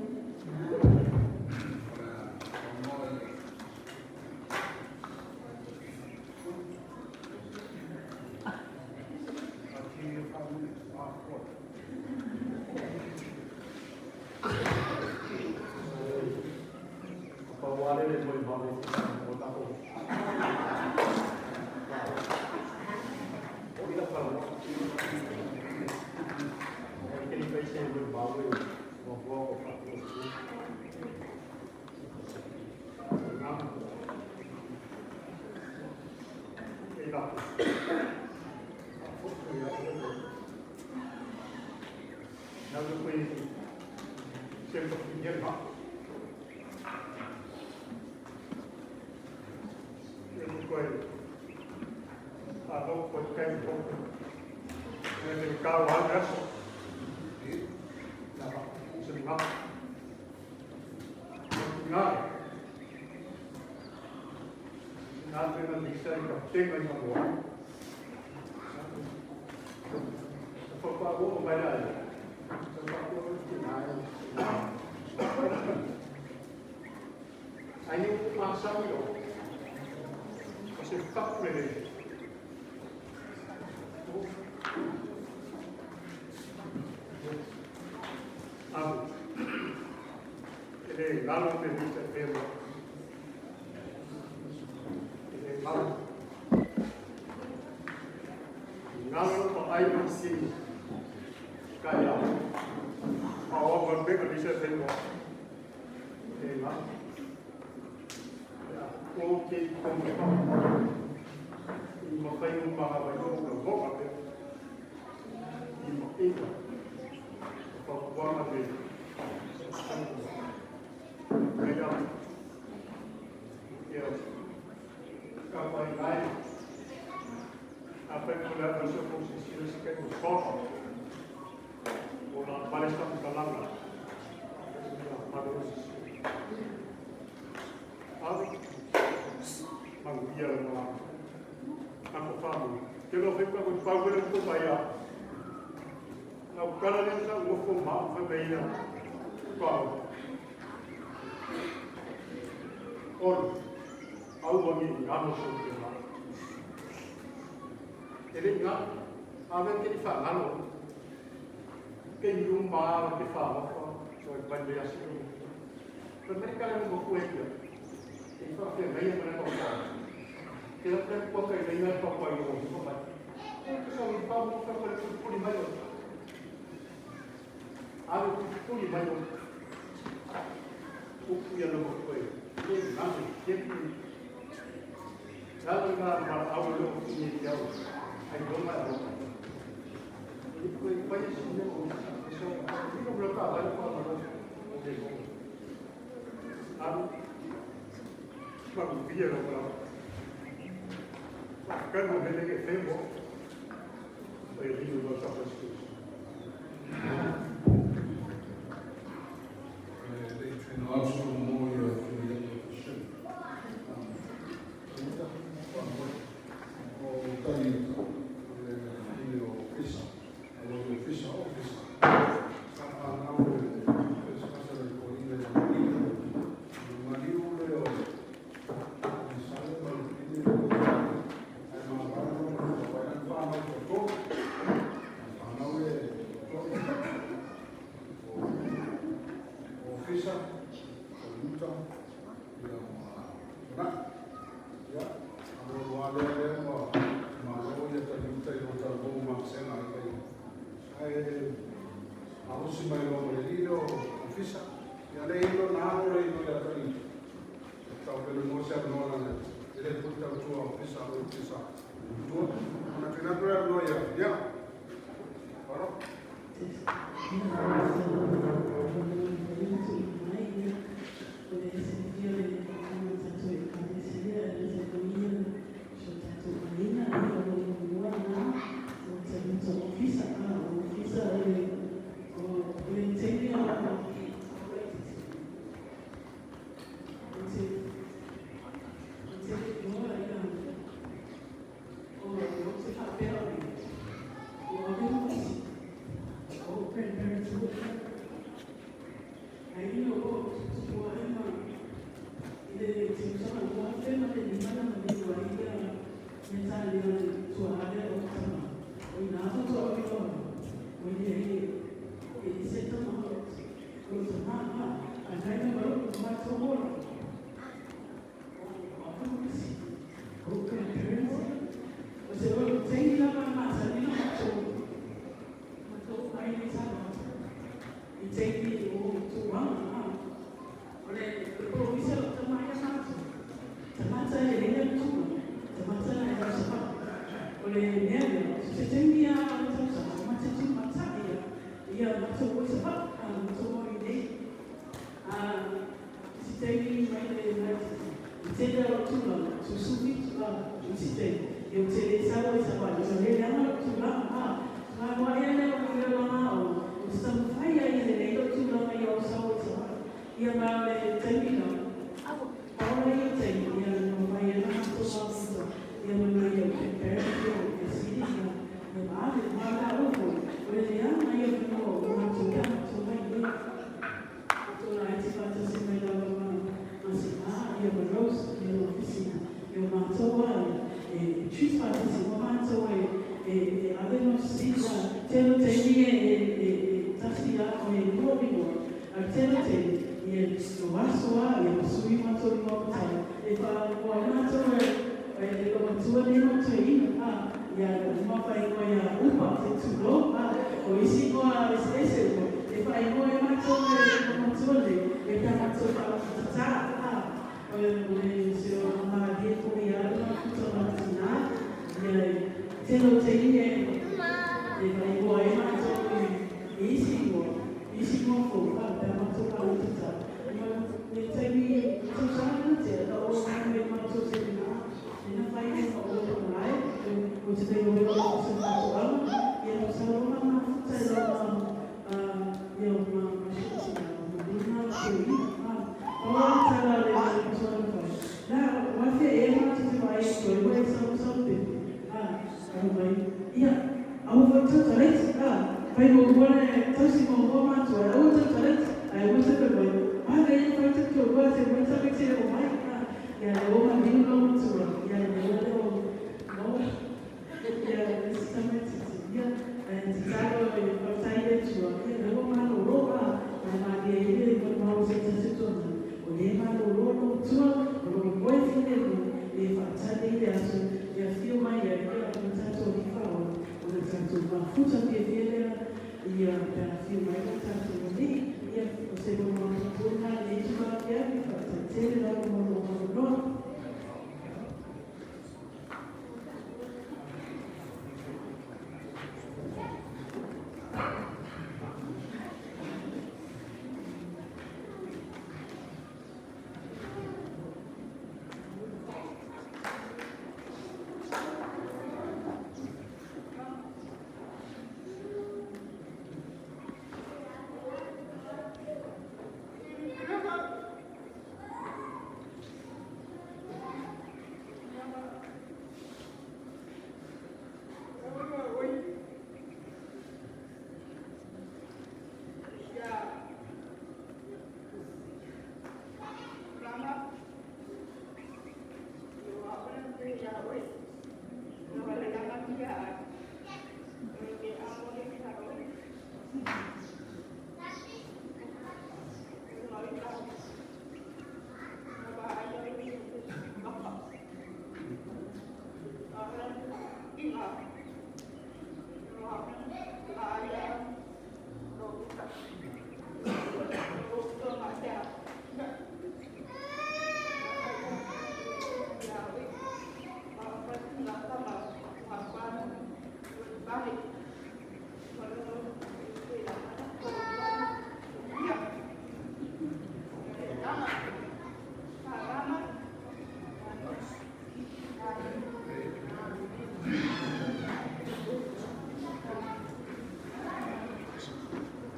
le o le tuaale o tama. O ina faatoa ou iloa ai, ua le e ese tama o le tama a, a nai lava lou matou ola. O au isi, o grandparents, o se o taimi lava e masani ona matou, matou ai sa matou. I taimi o tulaga, a. O le polomisa o tama ia matou. Tamata e lelei le tulaga, tamata na e tausaga. O le mea lea, so se taimi a le tausaga, ma te tumatai ia, ia matou oi sa a matou mau i nei. A se taimi mai le mai i tele o tulaga, susu a i se taimi, e o te le sau ai sa vai, o le leaga o tulaga a. Ngā wā ia leo o le langa o, o te taumawhai ai i le nei o tulaga i au sau ai sa vai. Ia mā le taimi na, paola ia taimi, ia no mai ana matou mafuta, ia ma nai au parent ia o te sili ia, ia ma ave, ma la o foi, o le leaga ia whenua o matou ia matou mai nei. Matou la e te whātasi mai lava ma, ma si a, ia ma Rose, ia ma Fisina, ia o matou a, e, e treat whātasi, ma matou e, e, e ave no sila, telo taimi e, e, e, e tasi a, o e lua igoa, a telo taimi, ia no aso a, ia ma sui matou i matou, e wha, o ai matou e, e, e lo matua nei matou ina, a, ia uma whaingoa ia upa, te tūrou, a, o isi ngoa ese ese, e whaingoa e matou e lo matua nei, e pea matou wha a, o le se o marie ko ia ma puta matina, ia telo taimi e, e whaingoa e matou i isi ngoa, isi ngoa fou, a, pea matou wha Ma le taimi tausaga te na o mai me matou se na, e na whai e o o mai, o te te o o se matou ia no sa o ma futa i ma ia o ma ma shiti na ma luna te i, a, o a tala le le pasoa na whai. Na, wa fe e ma te te whai e toi wai sa o sa o pepe, a, a mai, ia, a o whai tau tareti, a, whai mo kone tausi mo mo matua, a o tau tareti, a e mo te pe mai, a le ia whai tau tau wai te wai te te o mai, a, ia le o ma niu lo matua, ia le o le o, mo, ia le si tamaiti, ia, e te talo e whai e tua, ia le o malo ro, a, a ma le ile mo mau se te se tona, o le malo ro lo tua, o lo moe fine mo, e whaatane i le aso, ia whio mai ia ia o tātou ni whao, o le tātou mafuta pia pia lea, ia pea whio mai o tātou o nei, ia o se mo mafuta le tua pia, whaatatele la mo mo mo noa.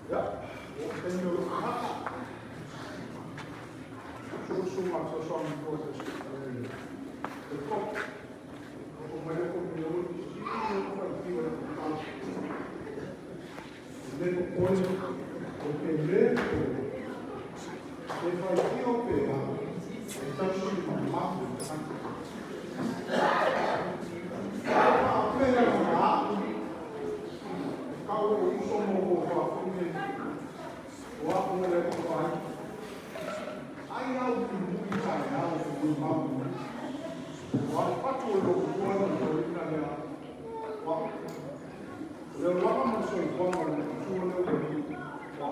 Ia, o taimi o lou tagata. Susuga fesoasoani i te helicopter. O mai le kopi o i sili o whaitiu e ko tau. Le ko koe o te le ko e whaitiu pe a e tausi ma mahu i tagata. O a o le ko ai. Ai au ki mui tai au ki mui mau. O a patu o lo kua na o ina lea. Wa. O le lava mo soifuaga o le matua lea ua i. Wa.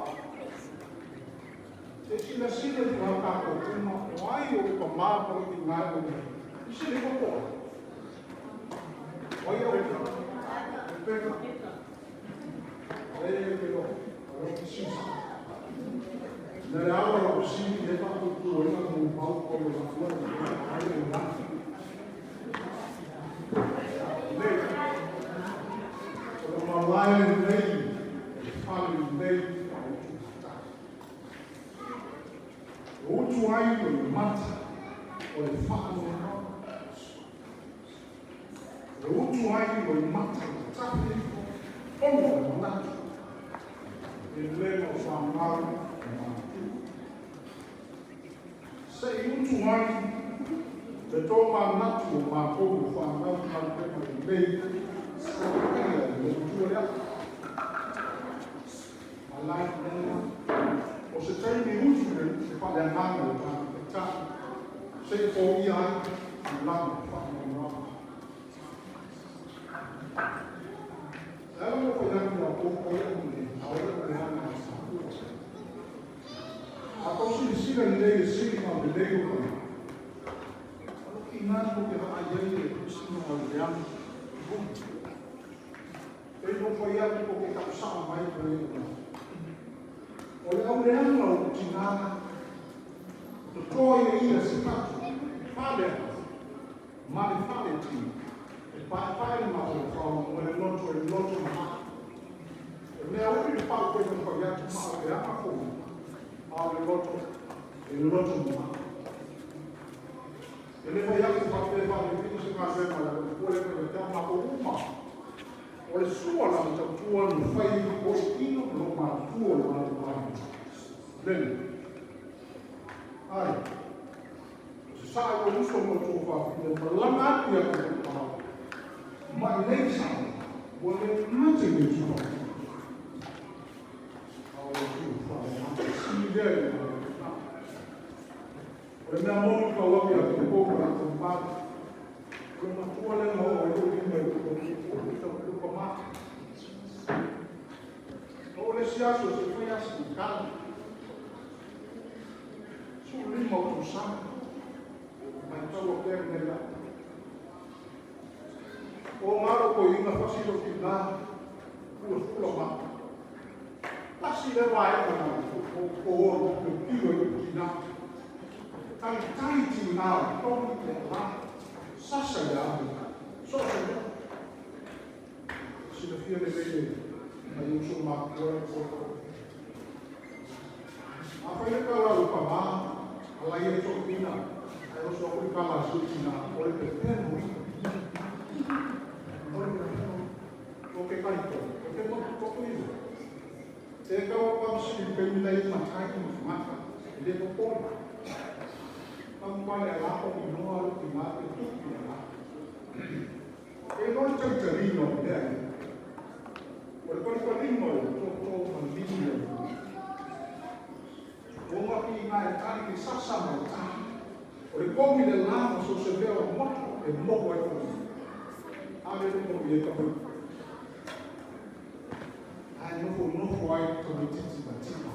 Se silasila i le tatou uma, o ai o pamā ma o tiga o i se le popoa. O ai o peka. E ke lo, o lo sisa. Na le awa lo sini le pa ku ku ina mo pau ko lo la tua ai le la. Le. O le malae nei, e fale nei, o utu ai o le mata o le whaanoa. O utu ai o le mata o le tape, ono o le manatu. E le o whanau o mātu. Se i utu ai le tō manatu o mātou o whanau ngā pepa i nei, sa kaya le utua lea. Malai nena. O se taimi utu le se whale anganga le tāna te tā. Se i fō ia ai, i langa whaanoa. Ela mo ko yang ia o ko ia ni, a o le hana a sa. A tau sili sila ni nei e sili ma me nei o kana. Alo ki ngā ko ke haa iai e kusino o le ang. E no fai atu ko ke kapusaa mai ko e o. O le au leanga o tinana, to toa ia ia se tatu, fale, ma le fale tini. E pae pae le ma o le whao, mo le loto e loto ma. E mea uri le pau koe no fai atu ma o le anga fou, a o le loto, e loto ma. E le fai atu fa pe fa le pito se ngā ma le ko le ko te ma ko uma. O le sua la me tautua no fai o ino no ma tua le ma le. Lele. Ai. Se sa o uso mo tō wha le malanga atu ia ko te pā. Mai nei sa, ua le mate me tua. A o le tu wha le si lea i ma le nā. O le mea moni ka wapi a te kōka a te mā. O le matua le ngā o le lima i o te o te tau lupa mā. O le si aso se fai asi i kala. Su lima o tau sa. Mai tau a pere nei la. O ngaro ko inga whasilo ki ngā pula pula mā. Lasi le wae o ngā ko oro ko pio i ki nā. Tai tai ti ngā tonu le la. Sasa ia ahu. So se mea. Sila fia le lele mai uso mā kua e ko. A whai le kala o pa mā, a lai e tō pina, ai o so hui kala su tina, o le pe pēnu i. O le pe pēnu. O ke karito, o ke motu toko iho. Te kawa pamsi i pemi lei matai i mata, e le popona. Pamu a lako i noa alo ki ngā te tuki a lako. E noa tautarino o mea i. O le palipalingo e tō tō manini o. O ngā ki ngā e tari ke sasa mai tā. O le komi le lama so se mea o moto e moko ai komi. Ave le mo i e kamu. Ai nofo nofo ai kamititi matima.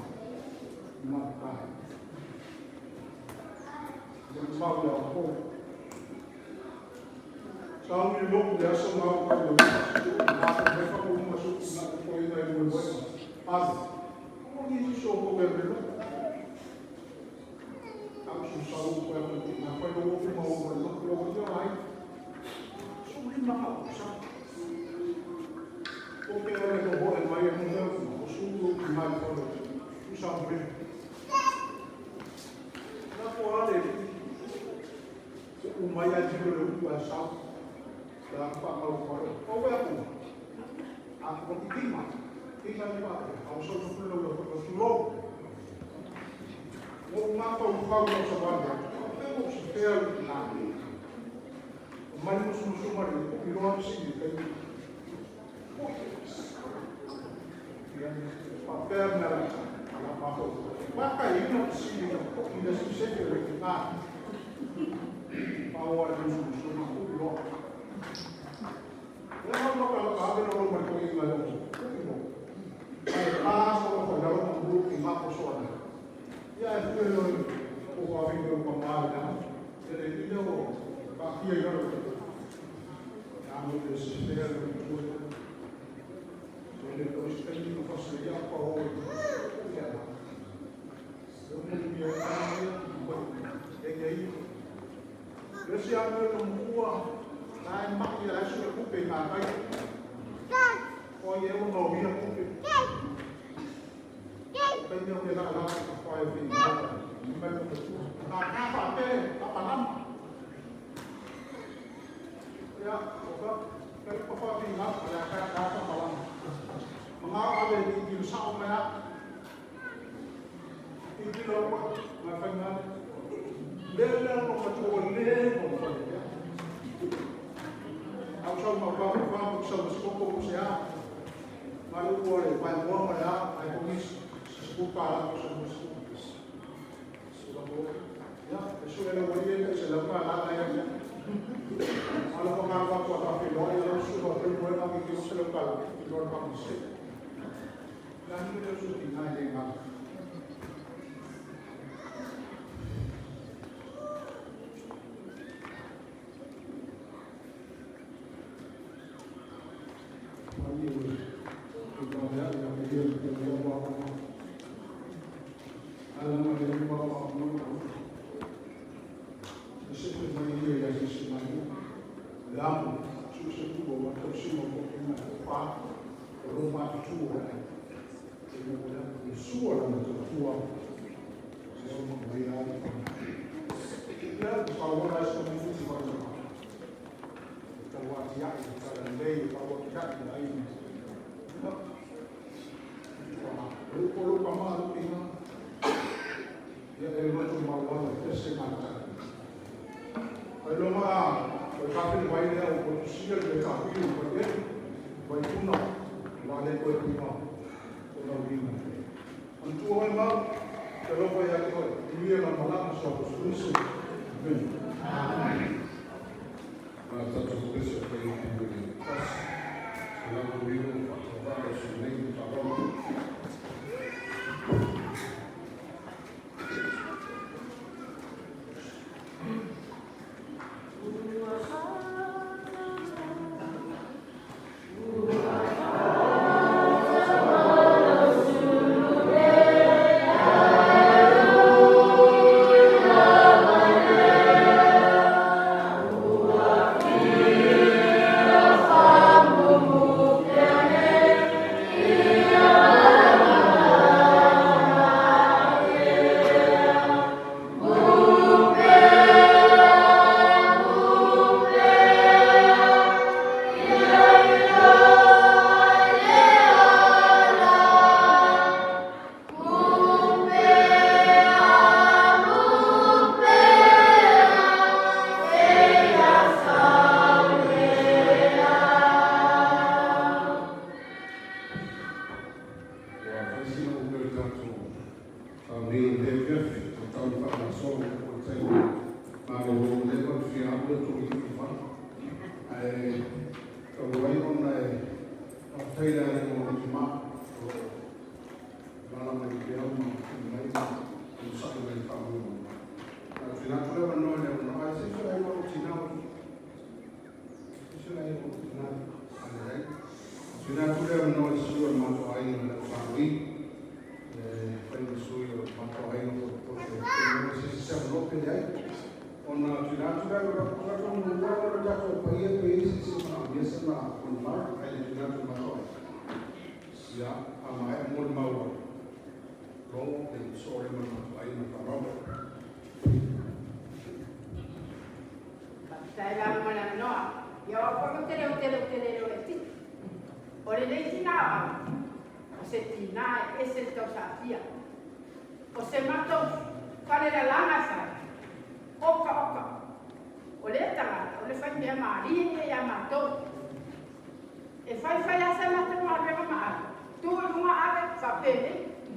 Ma kai. Le mau ia ko. Sa ui loku le aso ngā o kau le ma ko me fa ko uma su na ko ina i mo mo. Ave. Ko ni so ko be be lo. Au su sa u ko ko na ko lo ko ma o lo lo yo ai. Su li ma ka sa. Ko ke ore ko ho e mai e mo o su lo ki mai ko lo. Su sa mo. Na ko ale o mai a tiro le utu a sau. La pa mau ko. O wa ko. A ko ti tima. Tima ni pa. Au so so lo lo ko su lo. O ma pa u pa lo sa wa ya. O pe mo se pe al na. O mai mo su su mari ko i lo si ni kai. Ya pa pe na la pa matou. Wa ka i na si na ko i na si se ke le ka. Pa o le su su na ku lo. Le ma lo ka ka be lo ma ko i ma lo. Ko i lo. Ai pa so ko la lo ku i ma ko so na. Ia e fue lo ko ko avi ko ko ma na. E le i lo ka ki i lo. Ya mo le se le lo ku. Le lo se ni ko se ya pa o. Ya. Eu não me Ese ano no mua, na e mai a su kupe ngā kai. O i e o no hia kupe. Pe mea ke la la ka whai fi. Mai ko tu. Nā ka wha pe, ka panam. Ia, o ka, pe pa wha fi ngā, ia ka ka ka palam. Mga ale ni ki sa o mea. I ki lo pa, ngā whai ngā. Le le no ka tu o le ko whai. Au sau ma pa pa pa sa mo ko ko se a. Ma lu ko le pa mo ma la ai ko mis se ko pa la ko sa mo se. Se la ko. Ya, eso le lo voy a se la pa la la ya. Ala ko nga ko ka fi lo ya lo su ko pe mo na ki se lo pa la ki lo pa mi se. La ni le su ti na le nga.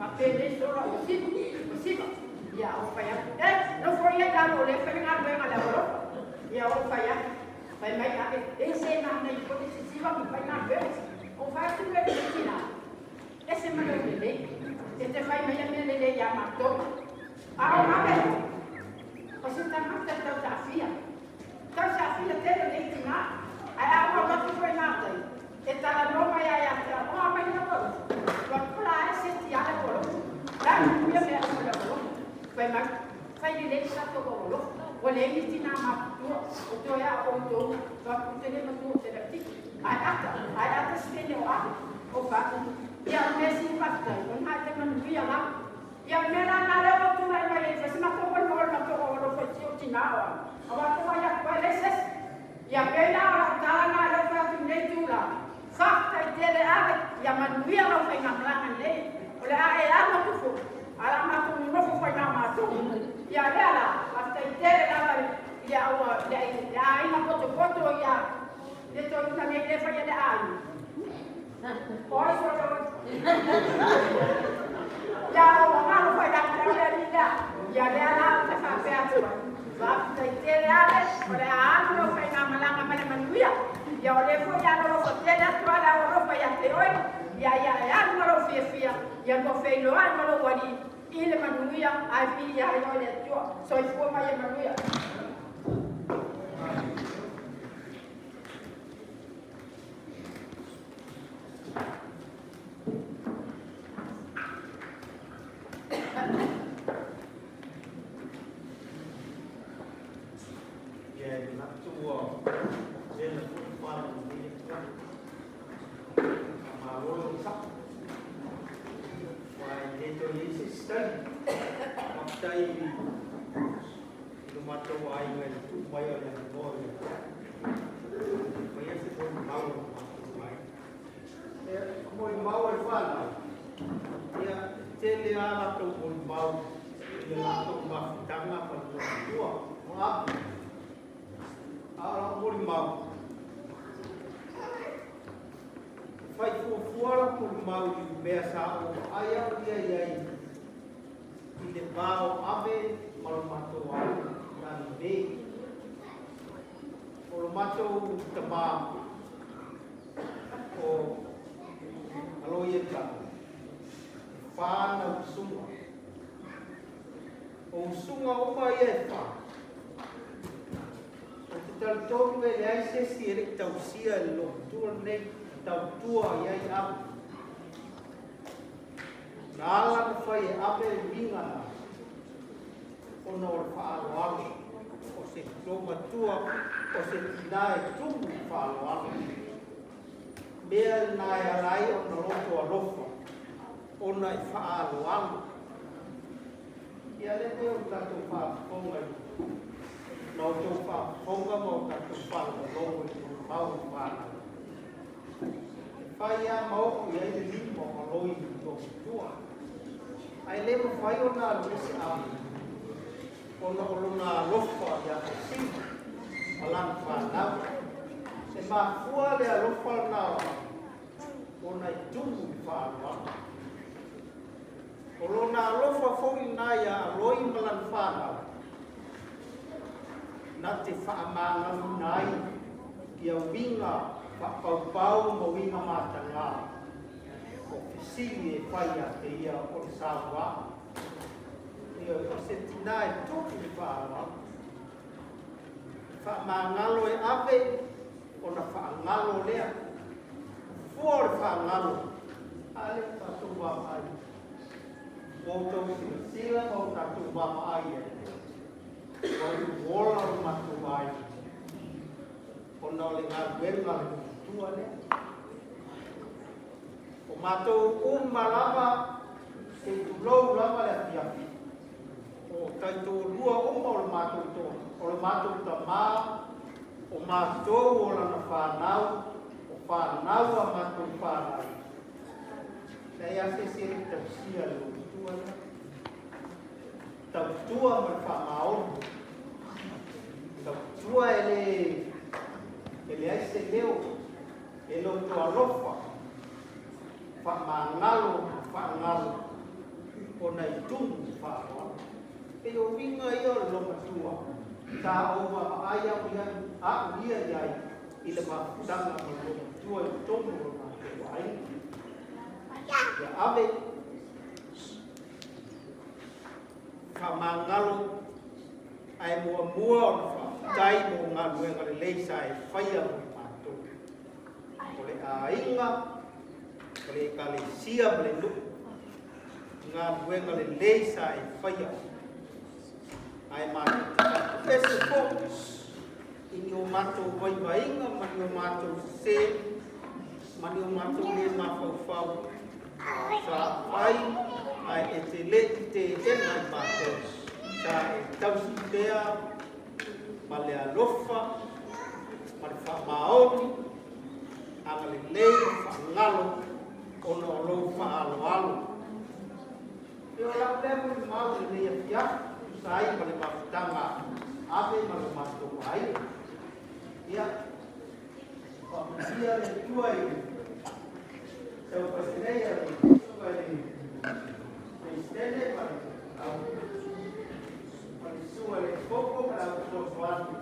Faapelei solo ua siva, ua siva. Ia ou fai atu, e, nofo ia i lalo o lea e fai le galuega a le aualofa. Ia ou fai atu, fai mai ave, e se manaia foi le sisiva ma fai galuega. Ou fai atu lea i le tina, ese ma lou lelei, e te fai mai mea lelei ia matou. A o ave, o se tagata tau taafia, tau taafia tele nei tina, ae a ou alu atu foi i gatai, e talanoa mai lava ia te au, o a mai lau alofa, ua pula ae se ti ale ua alofa, la e uia mea uma le alofa. Fai mai, fai lelei le tatou aualofa, ua leai ni tina matutua, o toe a o outou, ua te le matua ou te laitiiti. Ae ata, ae ata se teine o ave, o fatu. Ia, o le mea sili faafetai, o lena e te manuia lava. Ia, o le mea la lena lea ua ou tulai mai ai, fai se matou molimau o le matou aualofa i si ou tina o ave, aua tou vaai atu ai, leai se isi. Ia pei la o lau tala na lea ua fai atu i lenei itula, faafetai tele Ale, ia manuia lau faigamalaga nei. O le a e alu atu foi, ae o le a matou nonofo foi na matou. Ia lea la, faafetai tele lava i le aua, i le aiga potopoto ia le toeaina nei lea e faia le aiga. O ai solo oe? Ia ua galo foi ia te au le alii lea. Ia lea la ou te faapea atu ai. Faafetai tele Ale, o le a alu lau faigamalaga ma le manuia. Ia o lea foi e alolofa tele atu lava le aualofa ia te oe. Ia ia e alu ma lou fiafia, ia lua feiloai ma lou alii i le manuia, ae viia ai oe le Atua. Soifua ma ia manuia. Ia e manatu ua lena foi fale o lenei afiafi. Faamalo le onosai. Aua e le toe i ai se isi taimi. Faafetai i lo matou aiga i le tuu mai o le avanoa ia te au. E faia se molimau a lo matou aiga. E molimau a le fanau, ia, e tele lava latou molimau i le latou mafutaga ma le loomatua o Ape. A o lau molimau, e fai fuafua lau molimau i le mea sa ou vaai au ia i ai i le va o Ave ma lo matou aiga ia Levei. O lo matou tamā o Aloieta, e whā ana usunga. O usunga uma ia e whā. Ou te talitonu e leai se isi e le i tausia e le logotua lenei, tautua i ai Ave. Na ala na fai e Ave le uiga na, ona o le faaaloalo o se lomatua o se tinā e tumu i le faaaloalo. Mea lena e ala ai ona loto alofa, ona e faaaloalo. Ia lea foi o le tatou faafofoga i la outou faafofoga ma o tatou faalogologo i le molimau o fanau. E fai lava ma oo i ai le lima o Aloi i le lomatua. Ae le mafai ona alu ese Ave ona o lona alofa ia Tesima ma lana fanau. E mafua le alofa lena o Ave ona e tumu i le faaaloalo. O lona alofa foi lena ia Aloi ma lana fanau, na te faamagaloina ai ia uiga faapaupau ma uiga matagā. O fesili e fai ia te ia o le sauā. Ioe, o se tinā e tupu le faaaloalo. E faamagalo e ave ona faagalo lea. Fua o le faagalo, a lea ua tatou vaavaai. Ua outou silasila ma ua tatou vaavaai i ai. Ua iu ola lo matou aiga ona o le galuega a le matua lea. O matou uma lava, se i tulou lava le afiafi, o taitoalua uma o le matou to, o le matou tamā, o matou o lana fanau, o fanau a matou fanau. Leai lava se isi e le i tausia le loumatua lea. Tautua ma le faamaoni. Tautua e le, e leai se leo. E loto alofa, faamagalo ma faagalo. ona i tumu faaaloalo. Pei o uiga ia o le loomatua sa ou vaavaai au ia a'u ia i ai i le mafutaga ma le loomatua i totonu o le matou aiga. Ia ave faamagalo ae muamua ona faafetai mo galuega lelei sa e faia mo i matou. O le aiga, o le ekalesia ma le nuu, galuega lelei sa e faia. Ae matou te faatuese foi i ni o matou vaivaiga ma ni o matou sesē ma ni o matou le mafaufau sa fai ae e te le i teena i matou sa e tausi pea ma le alofa ma le faamaoni agalelei ma faagalo ona o lou faaaloalo. E o lau lea molimau i lenei afiafi, tusa ai ma le mafutaga ave ma lo matou aiga. Ia, faamanuia le Atua i le taufai nei a le susuga i le Peresetene ma le au ma le susuga i le Koko ma le au fesoasoani.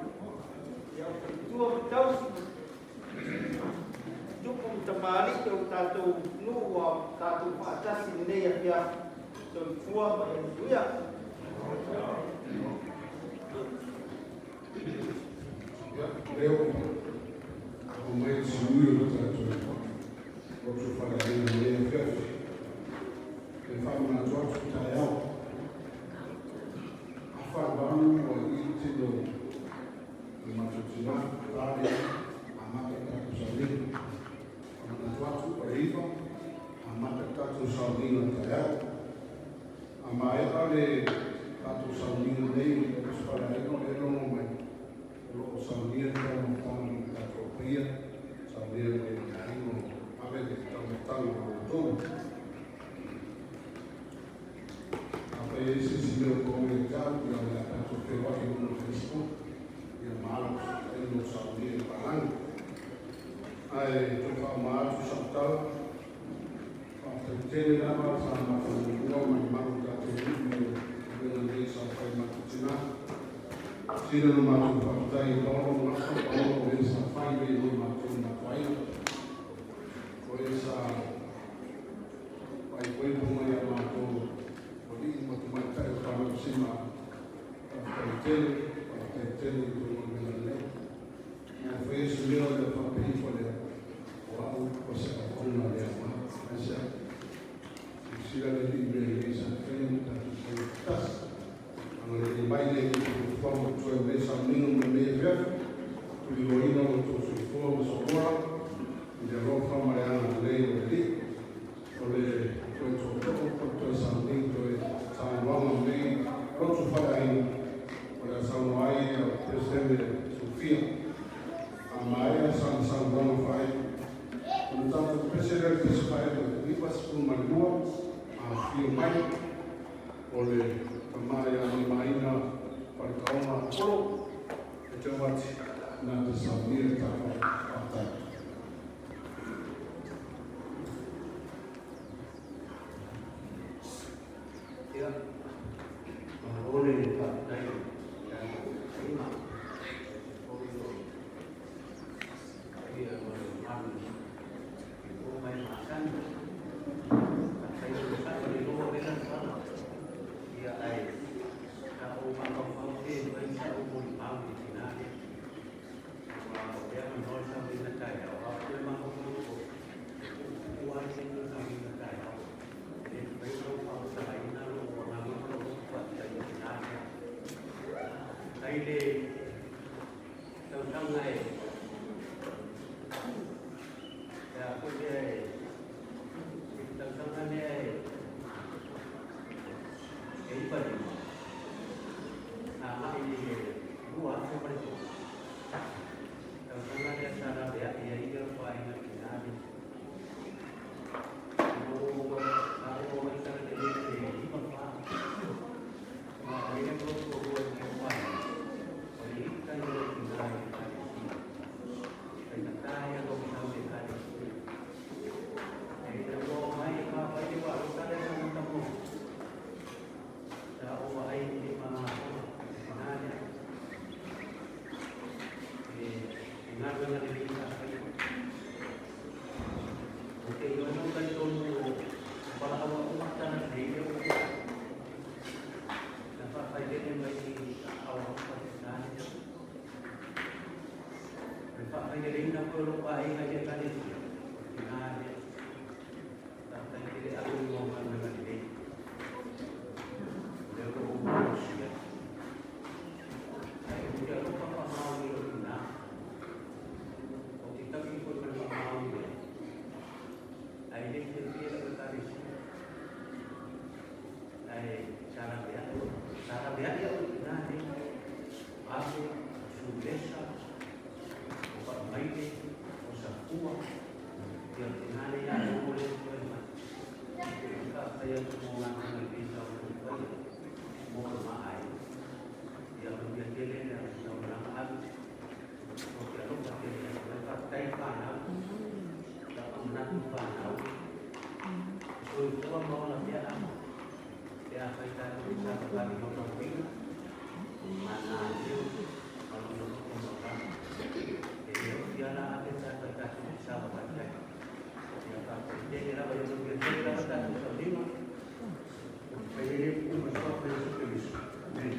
Ia, o faletua ma tausi tupu ma tamalii o le tatou nuu ua tatou faatasi i lenei afiafi. Soifua ma ia manuia. Ia, lea ua aumai le siui o le tatou loto faleaiga i lenei afiafi. E faamanatu atu taeao. 7:30 ua i i tino le matou tina, tale, amata le tatou sauniga. Faamanatu atu, o le 9, amata le tatou sauniga taeao. A maea le tatou sauniga nei i le Ofisa Faleaiga o lea e logo mai, o lo o saunia le taumafataga mo le tatou paia, saunia mai e le aiga o ave le taumafataga mo outou. Afai e ai se isi mea o tou ia te au, ia o le a tatou feiloai i luga o Facebook, ia ma alo ai lo saunia i palagi. Ae toe faauma atu sau tala, faafetai tele lava sa matou muamua ma le malu o tatou nuu mo galuega lelei sa fai e matou tina. Sili ona matou faafetai i Paolo Gafa, Paolo o e sa fai nei mo matou i matou aiga. O e sa faaipoipo mai ia matou o alii ma tamaitai o fanau sima. Faafetai tele, faafetai tele i tou galuega lelei. Na e faia se mea o le faapea ifo lea, o au o se auauna a le Aoga. Aisea? Silasila le alii i mea lelei sa faia ma tatou faia faatasi. Agalelei mai le Alii i fuafuaga o totoe o lenei sauniga ma lenei afiafi, tuliloaina lo outou soifua ma sou ola i le alofa ma le agalelei o le Alii. O le toe tootoo po o le toe sauniga, toe saunoaga o lenei lotu faleaiga, o le a saunoa ai le Peresetene Sofia. A maea sana saunoaga faaiu, ona tatou pese lea i le pese faaiu e 92, afifio mai o le tama ia Mamaina Falekaoga Apolo e te o atu na te saunia le tatou faafetai. Ia, malo le faafetai i le aiga. Foi o ia ma le mamalu i o mai masani. Faafetai o le sai o le loa vela le tala. Ia ae sa ou mafaufau pe fai sa ou molimau i le tina lea. Aua o lea manoa le saunoaina taeao. foi o lou aiga i le Ekalesia, o le tinā lea. Faafetai tele ave i mo galuega lelei. O lea o lo o ou malosi ai. Ae ou te alofa faamaoni i lou tinā. Ou te tausi foi ma le faamaoni lea. Ae le fiafia i lau Ekalesia. Ae sa laveai, sa laveai au i le tinā lenei. O Ave, o Sulesa, o Faamaile, o Safua, ia o le tinā lenei ia Logo lea e totoe mai. Ou te faafetai atu mo galuega lelei sa outou faia mo le ma aiga. Ia manuia tele lau malaga Ave. Ou te alofa tele ia te oe. Faafetai i fanau, sa faamanatu i fanau. E soifua ma ola pea Ave. Pe afai tatou te savavali i lona uiga, mananio ma lona loto maualalo. E le oti lava la Ave pe afai tatou te savavali ai. Ia faafetai tele lava, ia manuia tele lava tatou taulima. Fai ai le upu ma le suafa o Iesu Keriso. Amene.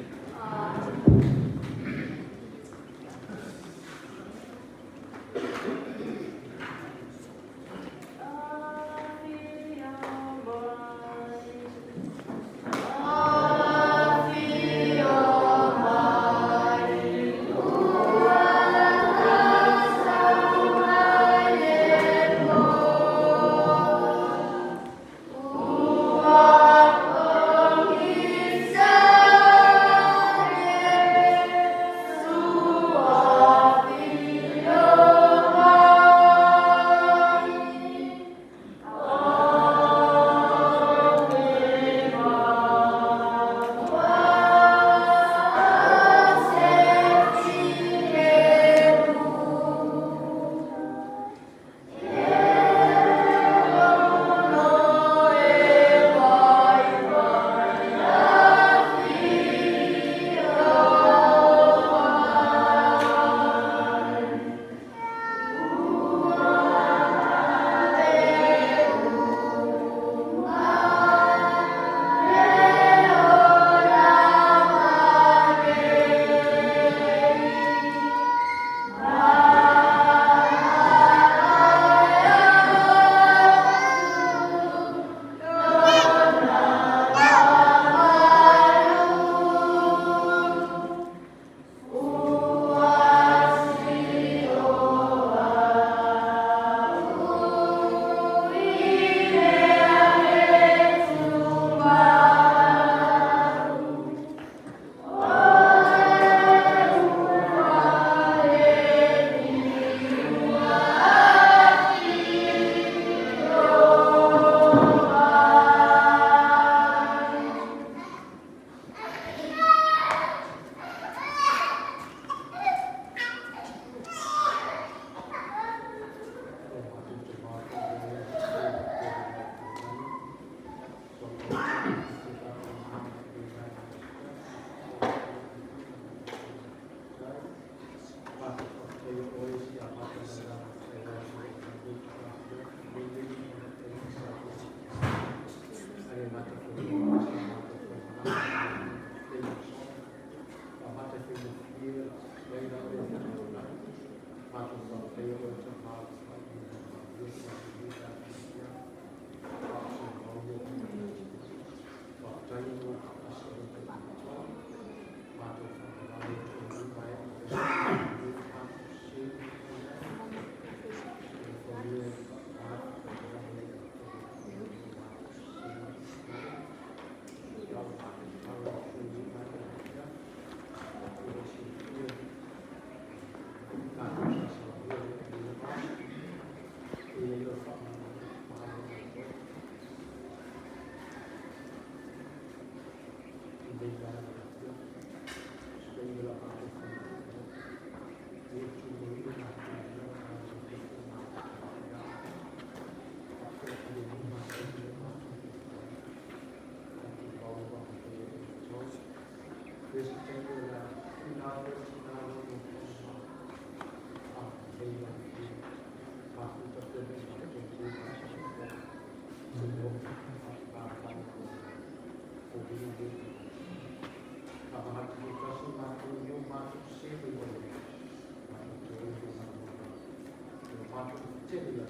tele ia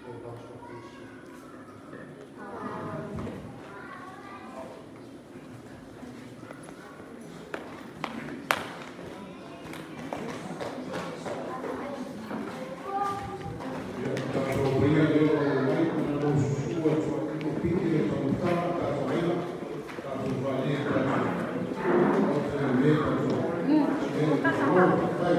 o vaso fesi. Ia, tatou paia lea o lo o mai ona lou susua e tuaiko piki le taumafataga o tatou aiga, tatou faale, tatou maota le tatou le Malo, faafetai.